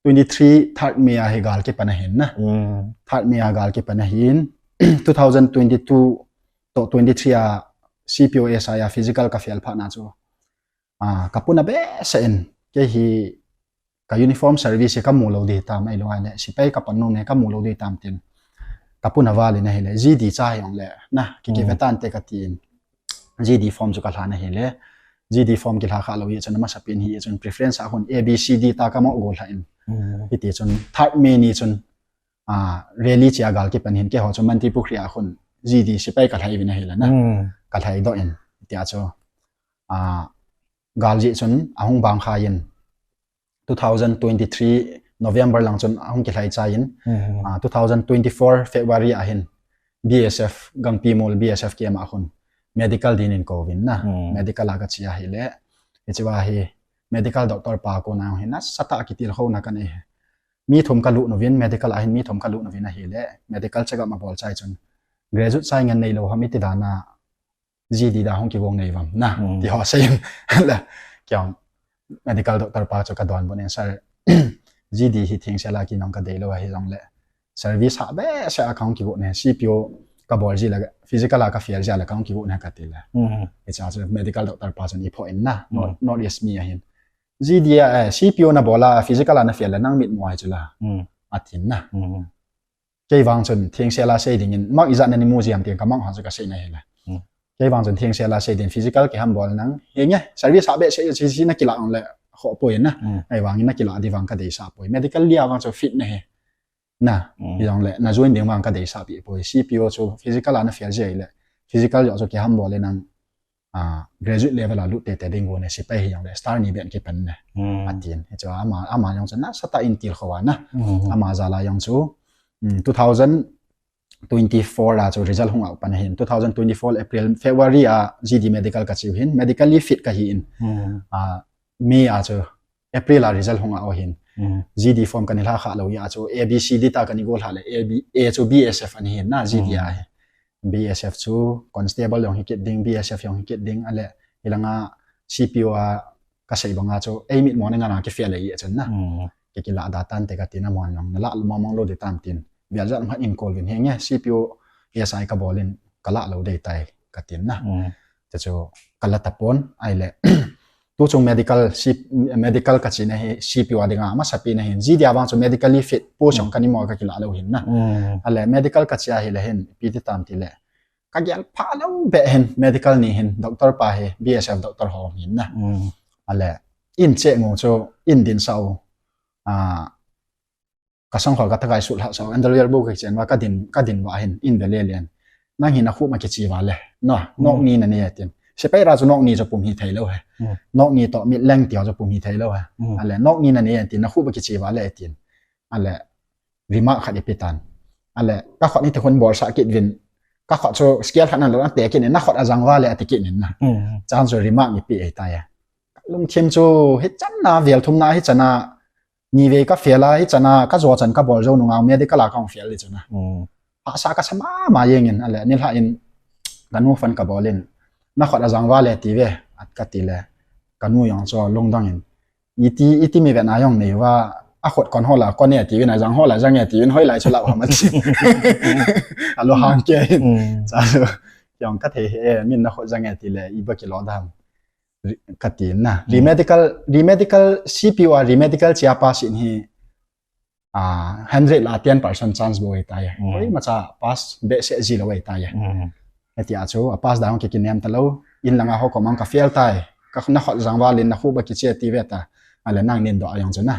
twenty-three third May a hi gal kipan ahin na. Mm. Third May a gal kipan ahin. Two thousand twenty-two to twenty-three a C P O S I a physical ka fail phat na chu. Ah, ka puna behseh in, kei hi ka uniform service hi ka mu lou di tam, ahilou le, sipai ka pan nom ne ka mu lou di tam tin. Ka puna val in ahile, G D cha hi jong le, na, ki ki Mm. vetan te ka tin. G D form chu ka lha na hile, G D form ki lha kha lou hi chun, masa pen hi chun, preference a hun A B C D ta ka mo go lha in. Mm. Hiti chun, third May ni chun, ah, rally chia gal kipan hin kei ho chu Mantripukhri a hun G D sipai ka lhai vin ahile na. Mm. Ka lhai doh in, tia chu, ah, gal jeh chun ahung bang kha in two thousand twenty-three November lang chun ahung kilhai chai in, Mm. ah, two thousand twenty-four February a hin B S F Gangpimol B S F camp a hun medical din in kou vin na. Mm. Medical a ka chi ahile, hiche a hi medical doctor pa kona hi nasatah a kitilkhouna ka nei. Mi thum ka lut uvin, medical a hin mi thum ka lut uvin ahile, medical check up a bol chai chun, graduate chai ngen nei lou ham iti dan a G D da hung kigong nei vam na, Mm. ti ho sei in. Le, kei jong medical doctor pa chu ka donbut in, "Sir, G D hi thengsel a kin jong ka dei lou ahi jong le, service ha behseh a ka hung kigot ne, C P O ka bol ji le, physical a ka fail ji le ka hung kigot ne," ka ti le. Mm. Hiche a chu medical doctor pa chun i phoh in na, Mm. North, North East mi ahin. G D a, eh, C P O na bol a, physical a na fail le, nang mitmu a hi chu la. Mm. A tin na. Mm. Kei vang chun thengsel a sei ding in, mang ijat na ni mu ji ham tin ka mang ho chu ka sei na hile. Mm. Kei vang chun thengsel a sei din physical kei ham bol nang. Henge, service a behseh si, si na kila ong le kho poi na. Mm. Ahivang in na kila di vang ka deisah poi. Medical lia vang chu fit na hi. Na, Mm. hi jong le, na join ding vang ka deisah pi poi. C P O chu physical a na fail ji le. Physical jo chu kei ham bol le nang, ah, graduate level a lut tete ding go ne, sipai hi jong le, star ni ben kipan ne. Mm. A tin. Hichu ama, ama jong chu nasatah in tilkhou a na. Mm. Ama jal a jong chu, mm, two thousand twenty-four a chu result hung out pan ahin. Two thousand twenty-four April, February a G D medical ka chiu hin. Medically fit ka hi in. Mm. Ah, May a chu April a result hung out ahin. Mm. G D form ka ni lha kha lou hi a chu A B C D ta ka ni go lha le A B, A chu B S F ani hin na G D a Mm. hi. B S F chu constable jong hi kit ding, B S F jong hi kit ding, ale hilanga C P O a ka sei banga chu ei mitmu na ngan a ki fail e chun na. Mm. Ki kila da tan te ka tin a mon jong na la mong mong lou di tam tin. Vial jat mat in call vin henge C P O S I ka bol in ka la lou dei tai ka tin na. Mm. Te chu ka la tapon ahile. Tu chung medical, C-, medical ka chi na hi C P O a dinga masa pi na hin. G D a vang chu medically fit post jong Mm. ka ni mo ka kila lou hin na. Mm. Ale medical ka chi ahile hin, pi ti tam ti le. Ka gel pha lou be hin, medical ni hin, doctor pa hi, B S F doctor ho hin na. Mm. Ale, in che ngo chu, in din sau. A, ka sangkhol ka takai sut lha sau. Underwear bu ka chen va ka din, ka din va hin, in ve le len. Nang hi na khup ma kichi va le. No, nok ni na ne tin. Sepai ra chu nok ni chu pum hi thei lo he. Nok ni to mit leng ti chu pum hi thei lo he. Ale, nok ni na ne tin, na khup ma kichi va le tin. Ale, remark khat ipi tan. Ale, ka khut ni te khun bol sa kit vin. Ka khut chu scale khat na lo te kit ni, na khut a jang va le ati kit ni na. Chan chu remark ipi ei ta ya. Lungthim chu hi chan na vel thum na hi chan na ni ve ka fail a, hi chan na ka jo chan ka bol jo nunga medical a ka hung fail li chu na. Hahsa ka sa mama jeng in, ale, ni lha in ka nu phone ka bol in. Na khut a jang va le ti ve, at ka ti le. Ka nu jong chu lungdong in. Iti, iti mi ve na jong nei va, a khut kon ho la, kon e ti ve na jang ho la, jang e ti ve, hoi lai chu la ha ma chi. A lo hang ke in. Cha chu, jong ka thei he, min na khut jang e ti le, i ba ki lo dam. Re-, ka ti na. Remedical, remedical, C P U a remedical chia pass in hi, a, hundred la ten percent chance bo ei ta ya. Koi ma cha pass be se ji lo ei ta ya. Eti a chu, a pass dang ki kinem ta lo. In langa ho ko mang ka fail tai. Ka na khut jang va lin na khup ba kichi ti ve ta. Ale nang nin do a jong chu na.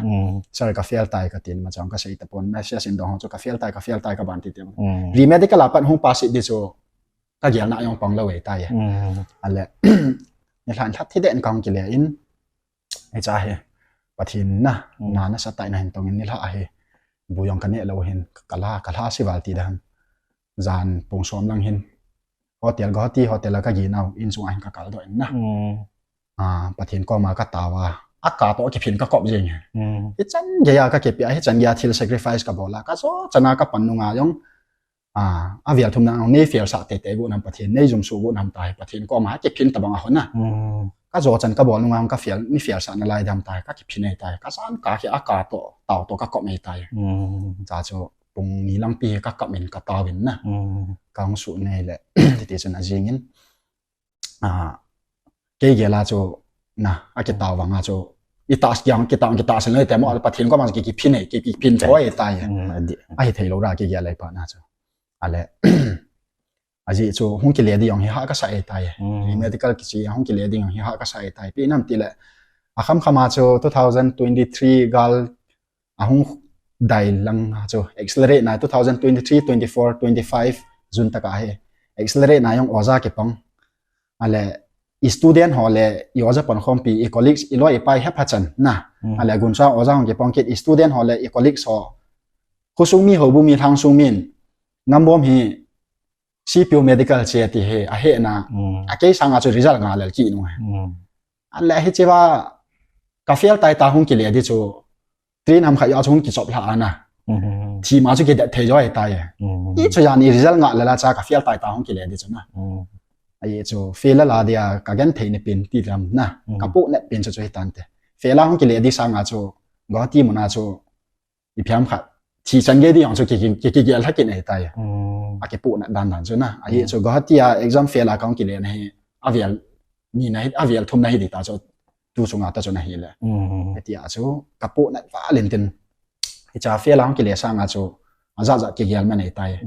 Sir ka fail tai ka tin ma chang ka sei ta pon. Message in do ho chu ka fail tai, ka fail tai ka ban ti ti. Remedical a pat hung pass di chu ka gel na jong pang lo ei ta ya. Ale, ni lhan lhat thi den kang ki le in. Hi cha hi, Pathen na, na na sa tai na hin tong in ni lha hi. Bu jong ka ne lo hin, ka la, ka la si val ti dan. Jan pung som lang hin. Hotel Guwahati, hotel a ka gi nau, in sung a hin ka kal do in na. A, Pathen koma ka tao a. A ka to ki phin ka kop jing hi. Hi chan gei a ka kipi a, hi chan gei a thil sacrifice ka bol a. Ka jo chan a ka pan nunga jong. A, a vel thum na nei fail sa te te gu nam Pathen, nei jum su gu nam ta hi Pathen koma ki phin ta bang a hon na. Ka jo chan ka bol nunga ka fail, ni fail sa na lai dam ta hi, ka ki phin ei ta hi, ka san ka ki a ka to, tao to ka kop ei ta hi. Cha chu pung ni lang pi hi ka kap in ka tao in na. Ka hung su nei le, ti ti chun a jing in. A, kei gel a chu, na, a ki tao vang a chu. I ta kiang, ki ta, ki ta sen le te mo, Pathen koma ki, ki phin ei, ki, ki phin thoi ei ta hi. A hi thei lo ra ki gel ei pa na chu. Ale, a ji chu hung ki le di jong hi ha ka sa ei ta hi. Medical kichi hung ki le di jong hi ha ka sa ei ta hi. Pi nam ti le, a kham kham a chu two thousand twenty-three gal a hung dai lang a chu accelerate na two thousand twenty-three, twenty-four, twenty-five June taka hi. Accelerate na jong oja ki pang. Ale, i student ho le, i oja pan khompi, i colleagues, i loi i pai hepha chan na. Ale, guncha oja hung ki pang kit, i student ho le, i colleagues ho. Khosung mi, houbung mi, lhangsung min. Ngambom hi, C P U medical che ti hi, a he na. A kei sang a chu result nga lel ki nu he. Ale, hi che va, ka fail tai ta hung ki le di chu. Train ham kha ya chu hung ki chop lha a na. Thi ma chu ki det thei jo ei ta ye. I chu yan i result nga le la cha ka fail tai ta hung ki le di chu na. A ye chu fail la dia ka gen thei ni pin ti lam na. Ka pu net pin chu chu hi tan te. Fail a hung ki le di sang a chu Guwahati mun a chu i phiam khat. Thi chan ge di jong chu ki, ki, ki, ki gel lha ki nei ta ye. A ki pu net dan dan chu na. A ye chu Guwahati a exam fail a ka hung ki le na hi. A vel ni na hi, a vel thum na hi di ta chu. Tu chunga ta chu na hi le. Ti a chu ka pu net va lin tin. Hi cha fail a hung ki le sang a chu. A ja ja ki gel ma nei ta ye.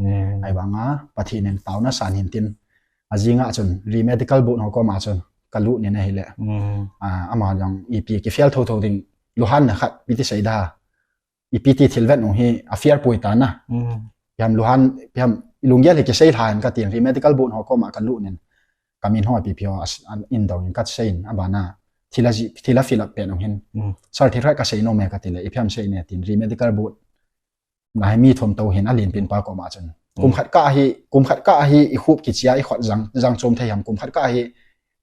Ai bang a Pathen in tao na san hin tin. A jing a chun remedical board ho koma chun ka lut ni na hi le. A, ama jong ipi ki fail tho tho ding luhan na khat pi ti sei da. Ipi ti thil vet nung hi a fair pui ta na. Piam luhan, piam lunggel hi ki sei lhan ka tin remedical board ho koma ka lut nin. Ka min ho ipi pi ho as, an in dong in ka sei in a bana. Thila ji, thila fill up pe nung hin. Sir thil khat ka sei no me ka ti le, i phiam sei ne tin remedical board. Nga hi mi thum to hin a lin pin pa koma chun. Kum khat ka hi, kum khat ka hi i khup ki chia i khot jang, jang chom thei ham, kum khat ka hi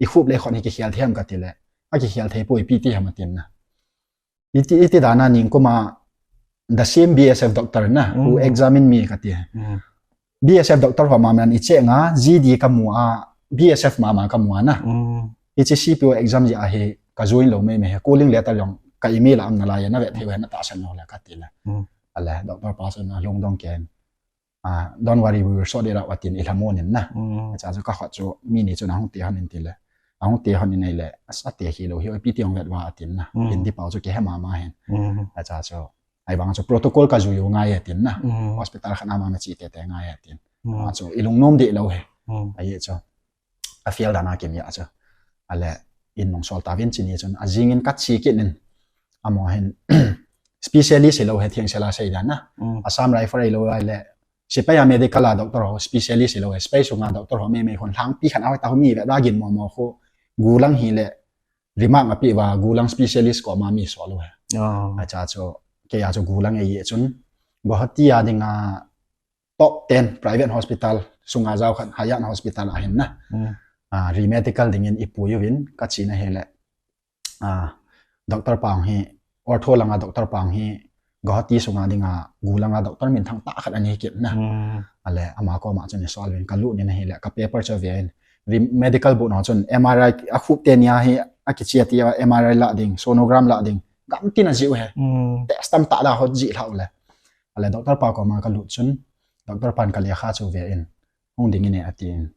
i khup le khot hi ki khial thei ham ka ti le. A ki khial thei pui pi ti ham a tin na. Iti, iti dana ning kuma the same B S F doctor na, who examine me ka ti. B S F doctor ho mama i che nga, G D ka mu a, B S F mama ka mu a na. Hiche C P U exam ji a hi ka join lo mai mai he, calling letter jong ka email a um na lai ya na ve thei ve na ta san no le ka ti le. Ale, doctor pa san na lungdong ken. Ah, don't worry, we will sort it out, atin i lhamon in na. Acha chu ka khot chu mi ni chu na hung ti hon in ti le. A hung ti hon in ei le, as a te hi lo hi, oi pi ti hong vet va atin na. Hindi pau chu ke he mama hin. Acha chu, ai bang chu protocol ka jui u ngai atin na. Hospital khat a mama chi te te ngai atin. A chu, i lungnom di lo he. Ai chu. A fail dan a kim ya chu. Ale, in nung sol ta vin chini chun. A jing in ka chi kit in. Amo hin specialist lo he thing sela sei dan na. Mm. Assam Rifle lo le. Sipai a medical a doctor ho specialist lo he. Sipai sunga doctor ho me me hon lang pi khan a ta ho mi ve ra gin mo mo ho. Gulang hi le. Remark a pi va gulang specialist ko ma mi so lo he. Oh. A cha chu ke a chu gulang e ye chun. Guwahati a dinga top ten private hospital sunga jao khat Hayat Hospital a hin na. Mm. Ah, re-medical dingin i pui uvin ka chi na he le. Ah, doctor pang hi, ortho langa doctor pang hi, Guwahati sunga dinga, gu langa doctor min thang ta khat ani kit na. Mm. Ale, ama ko ma chun i sol uvin ka lut ni na he le, ka paper chu ve in. Re-, medical book no chun M R I a khup te nia hi, a kichi a ti a M R I la ding, sonogram la ding, gam tin a jiu he. Mm. Test tam ta da hot ji hlau le. Ale, doctor pa ko ma ka lut chun, doctor pan ka lekha chu ve in. Hung ding in e a ti in.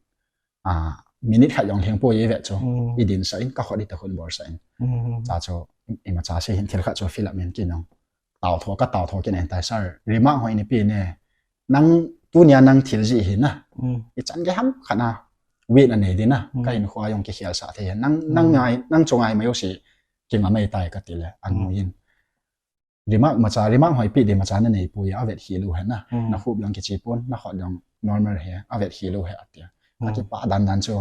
Ah, minute khat jong lhing poi ve chu. Mm. I din sa in ka khot i ta khun bor sa in. Mm. Cha chu, i ma cha se hin thil khat chu fill up min ki nong. Tao tho ka tao tho kin en tai sir. Remark hoi ni pi ne. Nang tu nia nang thil ji hi na. Mm. I chan ge ham khat na. Wait na nei din na. Mm. Ka hin khua jong ki khial sa the. Nang, nang Mm. ngai, nang chu ngai mai u si. Ki ma mai tai ka ti le. Ang Mm. mu in. Remark ma cha, remark hoi pi de ma cha na nei pui a vet hi lu he na. Mm. Na khup jong kichi pon, na khot jong normal he, a vet hi lu he a ti a. Mm. Ka ki pa dan dan chu,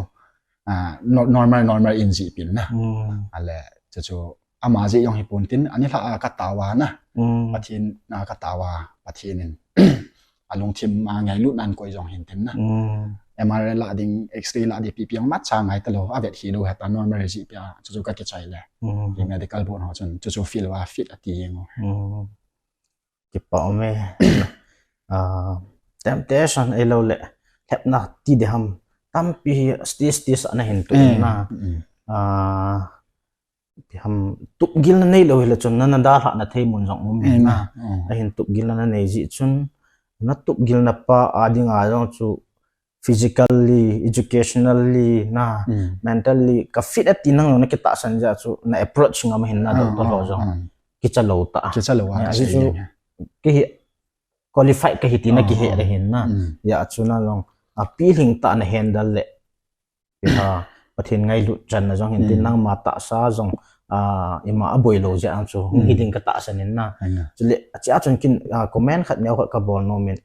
ah, no-, normal, normal in ji pin na. Mm. Ale, chu chu, ama ji jong hi pon tin, ani hla a ka tawa na. Mm. Pathin, na ka tawa, Pathin in. A lungthim a ngailut nan koi jong hin tin na. Mm. M R I la ding, X-ray la ding, P P ang mat cha ngai ta lo, a vet hi lo, heta normal ji pia, chu chu ka kichai le. Mm. Re-medical book ho chun, chu chu fill va fit a ti jeng u. Mm. Kipa um e. Ah, temptation ei lo le, lhepna ti de ham, tampi hi stage, stage a na hin tu Mm. na. Mm. Ah, ti ham tupgilna nei lo hi le chun na, na dalhah na thei mun jong um Amen. na. Mm. A hin tupgilna na nei ji chun, na tupgilna pa a ding a jong chu physically, educationally, na, Mm. mentally, ka fit a ti nang lo na kitahsan ja chu, na approach ngam hin na Ah, doctor ho ah, jong. ah. Kicha lo ta. Kicha lo a, Ya, ka ji sei chu, jeng. Ki hi qualified ka hi ti na Ah, ki he ah. re hin na. Mm. Ya, chu na jong, a pi hling ta na handle le. Ki ha, Pathin ngailut chan na jong hin tin Mm. nang ma tahsa jong, ah, ima a boi lo ja ang chu, Mm. hi ding ka tahsan in na. Amen. Chu le, a chia chun kin, ah, comment khat neo khat ka bol nom in.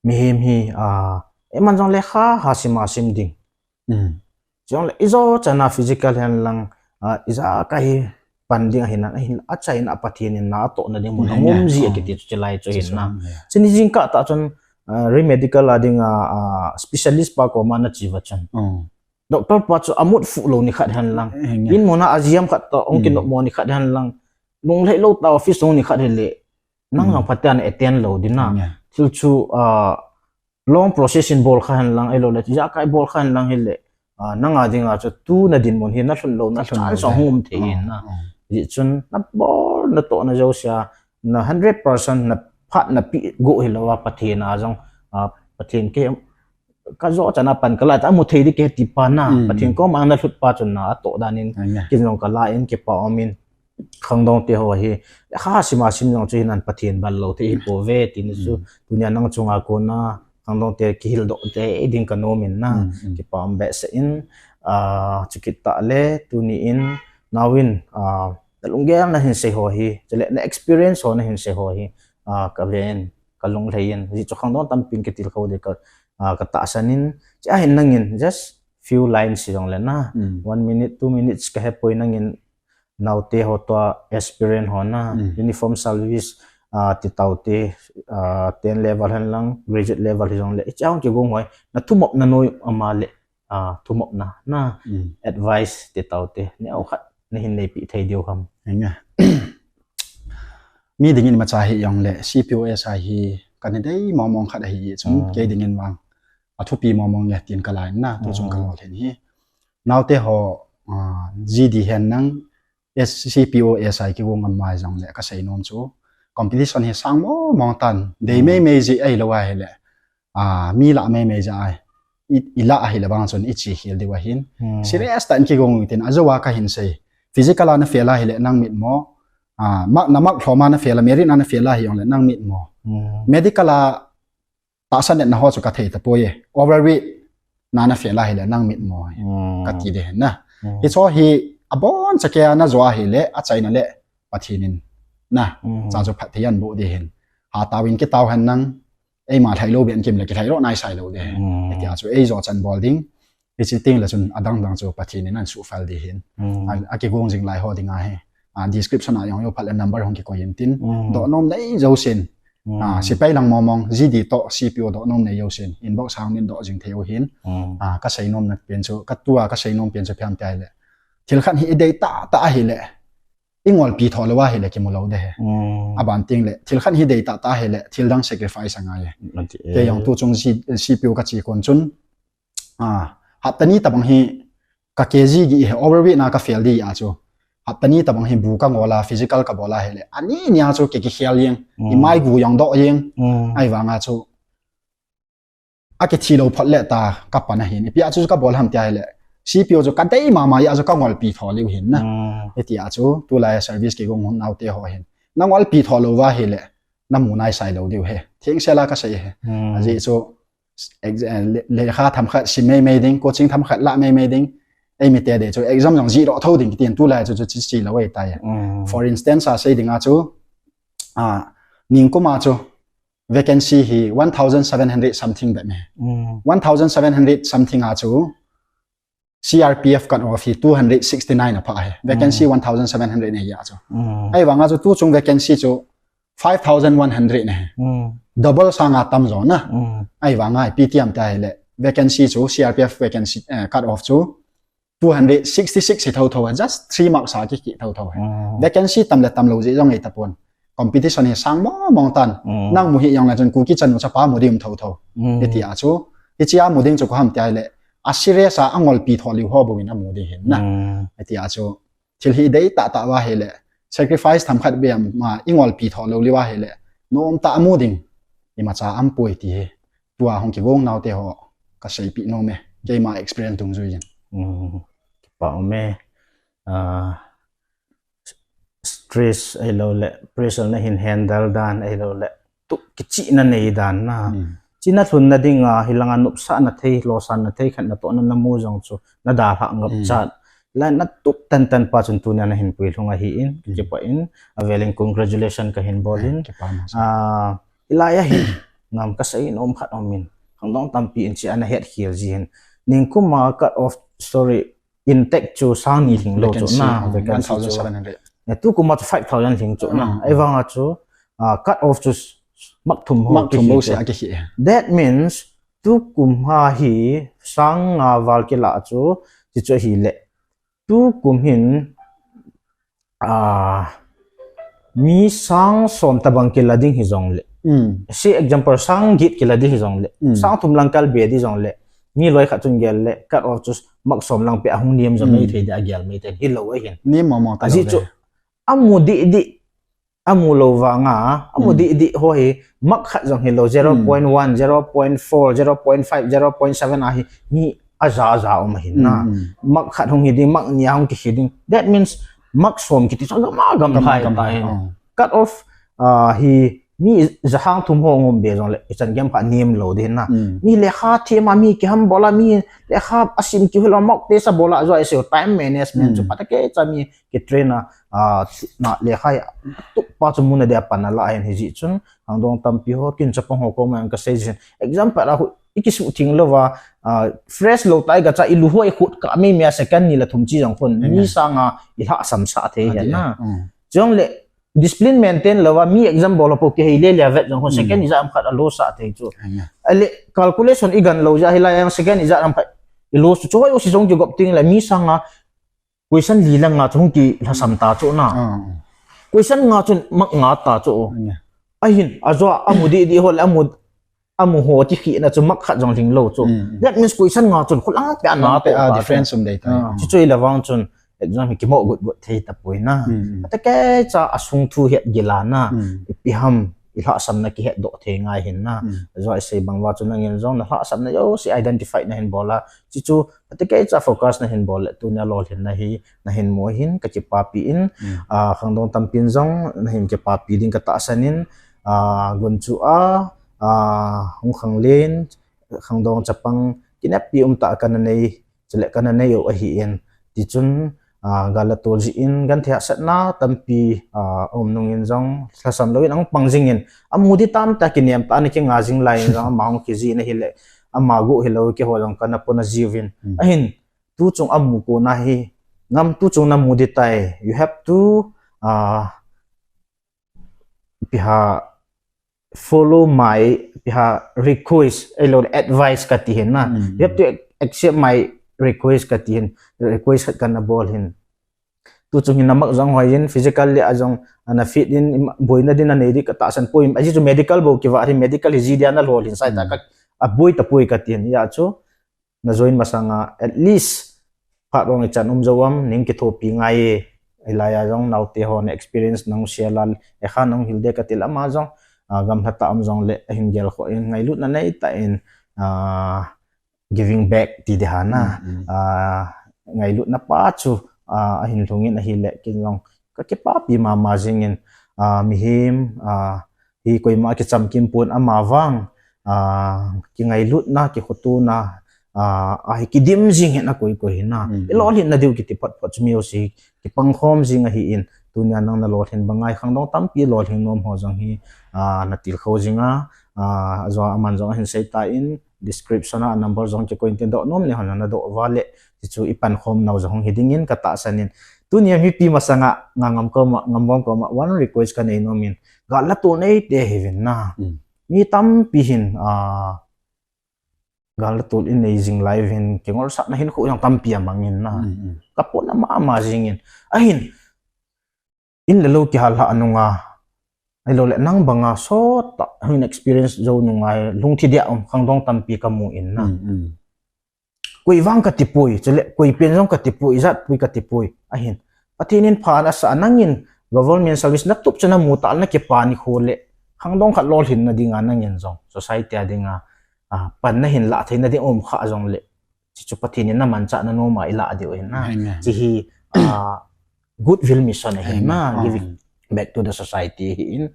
Mihem hi, ah, eman jong le kha, ha sim a sim ding. Mm. Jong le, i jo chana physical hen lang, ah, i ja ka hi pan ding a hin, a hin, a chaina Pathin in na a toh na ding mun, Amen. ngum ji a Oh. kiti chu chilai chu Chu hin chu, na. yeah. Chini jing ka ta chun, ah, re-medical a ding a, ah, specialist pa ko ma na chi va chun. Oh. Doctor pa chu a mut fu lo ni khat hen lang. Eh, nge. In mona a jiam khat to, ong Mm. kinop mo ni khat hen lang. Lung lhai lo ta office lo ni khat hen le. Nang Mm. jong phaten attend lo din na. Nge. Thil chu, ah, long process in bol kha hen lang, ei lo le, ja kai bol kha hen lang hi le. Ah, nang a ding a chu tu na din mun hi na lhun lo, na Na lhun chan lo song le. hum thei Oh, hin na. oh. Ji chun na bol na to na jo sia, na hundred percent na phat na pi go hi lo a Pathin a jong, ah, Pathin ke ka jo chana pan ka lai ta mu thei di ke ti pa na, Mm. Pathin ko ma na lhut pa chun na a to dan in, Amen. kin jong ka la in kipa um in, khangdong te ho hi, ha sim a sim jong chu hin an Pathin bal lo thei hi po ve, ti ni chu, Mm. tunia nang chunga ko na, khangdong te kihil doh te ding ka nom in na, Mm, mm. kipa um be se in, ah, chu kit ta le, tuni in, nau in, ah, na lunggel na hin sei ho hi, chule na experience ho na hin sei ho hi, ah, ka ve in, ka lung lhai in, ji chu khangdong tam pin ka til kho de ka, ah, ka tahsan in, chi a hin nang in, just few lines si jong le na, Mm. one minute, two minutes ka he poi nang in, naute ho tua aspirant ho na, Mm. uniform service, ah, ti tau te, ah, ten level hen lang, graduate level hi jong le, i chang ki gong hoi, na thumop na noi ama le, ah, thumop na, na, Mm. advice ti tau te, ne au khat, na hin nei pi thei diu ham. Henge. Mi dingin ma cha hi jong le, C P O S a hi, ka ni dei mong mong khat a hi chun, Mm. kei dingin vang. A thupi mong mong le tin ka lai na, tu chung ka Mm. lo len hi. Naute ho, ah, G D hen nang, S C P O S I ki gong am mai jong le ka sei nom chu. Competition hi sang mo mo tan. Dei Mm. mei mei ji ai lo ai le. Ah, mi la mei mei ja ai. I, i la ahi le bang chun i chi khel diu ahin. Mm. Serious ta in ki gong tin a jo wa ka hin sei. Physical a na fail ahi le nang mit mo. Ah, mak na mak thlom a na fail a merit a na fail ahi jong le nang mit mo. Mm. Medical a tahsan na ho chu ka thei ta poi e. Overweight na na fail ahi le nang mit mo. Mm. Ka ti de na. Hicho hi abon chakea najo ahile, achaina le Pathen in na, cha chu phatthei anboh ding ahin. Hatah in kitao hen lang, eima lhailou beh in kimle kilhailou naisai lou ding ahi. Hitia chu eijo chan bol ding. Hichi tengle chun adang dang chu Pathen in ansuhfel ding ahin. A, akigong jing lai ho dinga hi, a, description a jong jou phat le number hung kikoi intin. Dohnom nei jousen, a, sepai lang mong mong, G D toh C P O dohnom nei jousen inbox a hung in doh jing thei u ahin. A, kaseinomna pen chu, katua kaseinom pen chu ipi ham tia ahile, thil khat hi idei tahtah ahile, ingolpi tho lou ahile kimu lou ding ahi. Aban tengle thil khat hi dei tahtah ahile thildang sacrifice angai e. Keijong tuchung C P O kache kon chun, a, hapta ni tobang hi ka K G gih hi overweight na ka fail ding a chu, hapta ni tobang hi bu kangol a physical kabol ahile, ani nia chu ki kikhel jeng, imai gu jong doh jeng. Ahivanga chu akithi lou phot le ta kapan ahin. Ipi a chu kabol ham tia ahile, C P O chu kadei mama jeh a chu kangolpi tho lheh u ahin na. Hitia chu tulai service kigong hon naote ho hin, nangolpi tho lou va ahile, namu naisai lou diu ahi. Thengsel a kasei ahi. Ajeh chu, lekha themkhat sim mei mei ding, coaching themkhat la mei mei ding. Eimite ding chu exam jong jihdoh thou ding kitin, tulai chu chu chi lou ahitai. For instance a sei dinga chu, a, ningkuma chu vacancy hi one thousand seven hundred something bep ahi. One thousand seven hundred something a chu C R P F cut off hi two hundred sixty nine aphah ahi. Vacancy one thousand seven hundred ahi a chu. Ahivanga chu tuchung vacancy chu five thousand one hundred ahi. Double sanga tamjo na. Ahivanga ipi ti ham tia ahile, vacancy chu C R P F vacancy, eh, cut off chu two hundred sixty six hi thotho ahi, just three marks a kikhi thotho ahi. Vacancy tam le tamlou jeh jong ahitapon, competition hi sang mong mong tan. Nang mu hih jongle chun Kuki chanu chapa mu ding um thotho. Hitia chu, hichea mu ding chu ipi ham tia ahile, a serious a angolpi tho lheh ho bouvin amu ding ahin na. Hitia chu, thil hi dei tahtah va ahile, sacrifice themkhat beh a ma ingolpi tho lou lheh va ahile, nomtah a mu ding imacha aumpoi ti hi tua hung kigong naote ho kaseipeh nom e, keima experience dungjuiyin. Kipa um e. Stress ahiloule pressure nahin handle dan ahiloule, tu kichihna nei dan na, chihna lhunna dinga hilanga nopsahna thei, lhasam na thei khat natohna namu jong chu nadalhah ngapchat. Hilai natup tantan pa chun tunia nahin puilhung ahin, kipah in, avelin congratulation kahin bolin. Hilai ahin, ngam kasei nom khat umin, khangdong tampi in chea ana hetkhel ji hin. Ningkuma cut off, sorry, intake chu sang ni lhinglou chu na, vacancy chu. Tukuma chu five thousand lhing chu na. Ahivanga chu cut off chu mark thum ho kihi. That means tukum a hi sang nga val kilah chu, ti chu ahile, tukum hin mi sang som tobang kila ding hijongle, say example sang get kila ding hijongle, sang thum lang kalbe ding jongle, mi loikhat chun gel le cut off chu mark som lang peh a hung nem jo maithei ding agel maithei hilou ahin. Ajeh chu amu dihdih, amu lou vanga, amu dihdih ho hi mark khat jong hilou, zero point one, zero point four, zero point five, zero point seven ahi mi aja aja um ahin na. Mark khat hung hi ding, mark ni a hung kihi ding, that means mark som kiti chu agam agam phai ahin. Cut off hi mi ja sang thum ho ngom be jongle ichan gei kha nem lou ding na. Mi lekha them a, mi kihambol a, mi lekha asim kihil a, mock test abol a, ajeh chu time management chu phatecha mi kitrain a, na lekha hi atup pa chu muna dia pan alah ahin, hijeh chun khangdong tampi ho, kin chapang ho koma kasei jin, example a ikisuhtheng louva, fresh lou tah a igacha ilu ho ikhut kah mei mei a second ni le thum chi jong khun mi sanga ilhahsam sah thei ahi na. Chujongle discipline maintain louva mi exam bol ho pou kihei le le a vet jong khun second ijat ham khat alo sah thei chu. Ale calculation igan lou jeh a hilai a second ijat ham khat ilo chu choi o si jong kigop tengle mi sanga question li lang nga chu hung kilhasam ta chu na. Question nga chun mark nga ta chu. Ahin, ajeh a amu dihdih ho le amu ho kikhihna chu mark khat jong lhinglou chu. That means question nga chun khulang peh a na to difference um dei ta. Chuchu ahile vang chun exam hi kimoh got got thei tapoi na. Phatecha asung thu het gila na. Ipi ham ilhahsamna kihetdoh thei ngai ahin na. Ajeh a isei bang uva chu nangin jong nalhahsamna jouse identify nahin bol a, chuchu phatecha focus nahin bol le tunia lolhinna hi nahin mu ahin, kakipapi in, khangdong tampin jong nahin kipapi ding katahsan in, gunchu a hung khanglen, khangdong chapang kineppi umtah kana nei, chule kana nei u ahin, Tichun, ah, gal a tol jin, genthei hahsatna tampi, ah, um nungin jong, lhasam louvin ahung pang jingin, amu di tam ta kinem ta, ana kinga jing laiyin jong, ama hung kijih na hile, ama gu hilou, keiho jong kana pona jiuvin. Hmm. Ahin, tu chung amu kona hi, ngam tu chung namu di tai, you have to, ah, piha follow my, piha request, ahilou advice kati hin na. Hmm. You have to accept my request kati hin, request khat kana bol hin. Tu chung hin namak jong hoi in, physical le a jong, ana fit in, ima, boina din anei di katahsan poi, ajeh chu medical bou kiva hi, medical hi ji dia nalhol hin, sai ta ka, aboi tapoi kati hin, hijeh chu, na join masanga, at least, phat rong ichan um jou am, ning kithopi ngai e, hilai a jong, naote ho na experience nahung share lal, e kha nahung hil de kati le ama jong, ah, gamlha tah um jongle, ahin gel khoh in, ngailutna nei tah in, ah, giving back ti di hana. Mm, mm. Ah, ngailutna pa chu, ah, ahin lhungin ahile, kei jong kakipapi mama jingin, ah, mihem, ah, hi koima kichamkim pon ama vang, ah, kingailutna, kikhotona, ah, ahi kidim jing hin akoi koi hin na. Mm, mm. Ilolhinna diu kiti phot phot chu mi jouse kipangkhom jing ahin, tunia nang nalolhin banga khangdong tampi lolhing nom ho jong hi, ah, natilkhou jinga, ah, ajou aman jong ahin sei tan, description a number jong kikoi intin doh nom le hon nadoh uva le, tichu ipankhom nau jong hung hi dingin katahsan in. Tunia mipi masanga nga ngam koma, ngambom koma, one request kanei nom in, gal la tol nei te hiuvin na. Mm. Mi tampi hin, ah, gal la tol in nei jing lai uvin, kingolsahna hinkho jong tampi amangin na. Mm, mm. Kapona mama jingin. Ahin, in le lou kihal lha nunga, ahilou le nang banga sot tah, hin experience jou nunga, lungthim dia um, khangdong tampi kamu in na. Mm, mm. Koi vang kati poi, chule koi pen jong kati poi, ijat poi kati poi, ahin. Pathen in pha ana sa nangin, government service natup chu namu ta le nakipa nikho le, khangdong khat lolhinna dinga nangin jong, society a dinga, ah, pan nahin lah theina ding um kha jongle, hichu Pathen in namanchah na nom a ilah diu ahin na. Amen. Hiche hi, ah, goodwill mission ahin na, amen, giving, amen, back to the society ahin,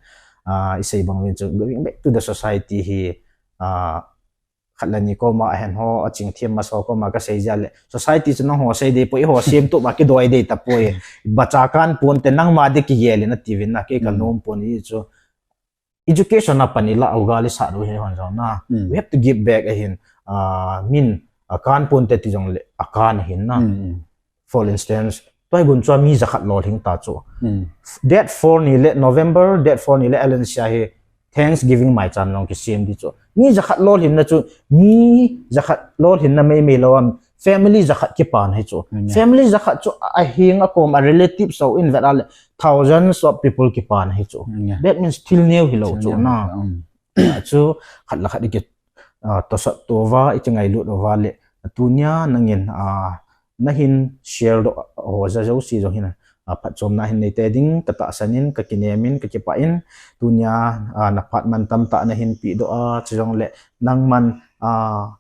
ah, isei bang uvin chu, giving back to the society hi, ah, khat le ni koma ahen ho, aching them masa ho koma kasei jia le, society chu nangho sei ding poi, eiho semtup a kidoi ding tapoi. Bacha kan ponte nangma ding kigel in atiuvin na, kei kanom pon hichu. Education a pan ilah u gal isat u hi hon jong na. Mm. We have to give back ahin, ah, min, ah, kan ponte ti jongle, akan ahin na. Mm, mm. For instance, tua hi gunchua mi jakhat lolhing ta chu. Mm. Date four ni le, November date four ni le, Valencia hi Thanksgiving maichan jong kisem ding chu. Mi jakhat lolhinna chu, mi jakhat lolhinna meimei lou am, family jakhat kipan ahi chu. Mm, yeah. Family jakhat chu ahenga kom a relative sou in vet a le thousands of people kipan ahi chu. Mm, yeah. That means thil neo hilou chu na. Thil neo, um. Chu khat le khat iki, ah, tosot to uva, iki ngailut uva le, tunia nangin, ah, nahin share doh ho jouse jong hin, ah, phatchomna hin nei tei ding katahsan in, kakinem in, kakipah in, tunia, ah, naphat mantam tah nahin pehdoh a, chujongle nangman, ah,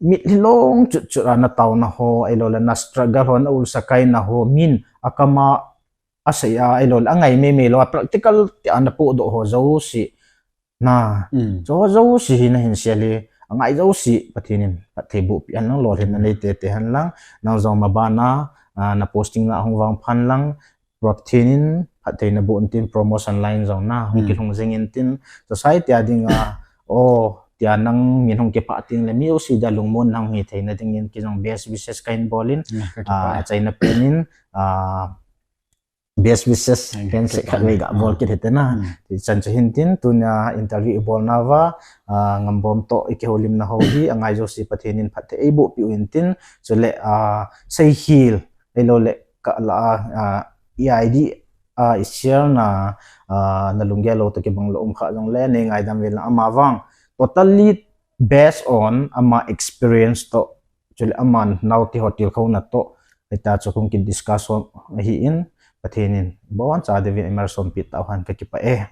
mitlhi long chutchut a nataona ho, ahilou le na struggle ho, na ulsa kaina ho, min akam a asei a, ahilou le angai meimei lou a, practical tia napohdoh ho jouse. Na, mm, chu jouse hi nahin share le, angai jouse, Pathen in phatthei boh peh hen lang, lolhinna nei tei tei hen lang, nang jong mabana, ah, na posting na hung vangphat hen lang, Pathen in phatthei naboh intin promotion line jong na, hung, mm, kilhung jing intin, society a dinga, o, tia nang min hung kipah teng le, mi jouse dia lungmonna hung hi theina dingin, kei jong best wishes kahin bol in, yeah, kakipah, ah, achaina pen in, ah, best wishes, eh, handshake khat vei ga bol kit hite na. Hmm. Hichan chu hin tin, tunia interview ibolna uva, ah, Ngambom toh ikihoulimna ho hi, angai jouse Pathen in phatthei eiboh peh u hin tin, chule, ah, seikhel, ahilou le ka la, ah, i I D, ah, i share na, ah, na lunggel lou toh kibang lou um kha jongle, nei ngaidam uvin lang ama vang. Totally based on ama experience toh, chule aman naote ho tilkhouna toh, hita chu hung kidiscuss u ahin, Pathen in boncha diuvin eimalsom peh tauhen, kakipah e.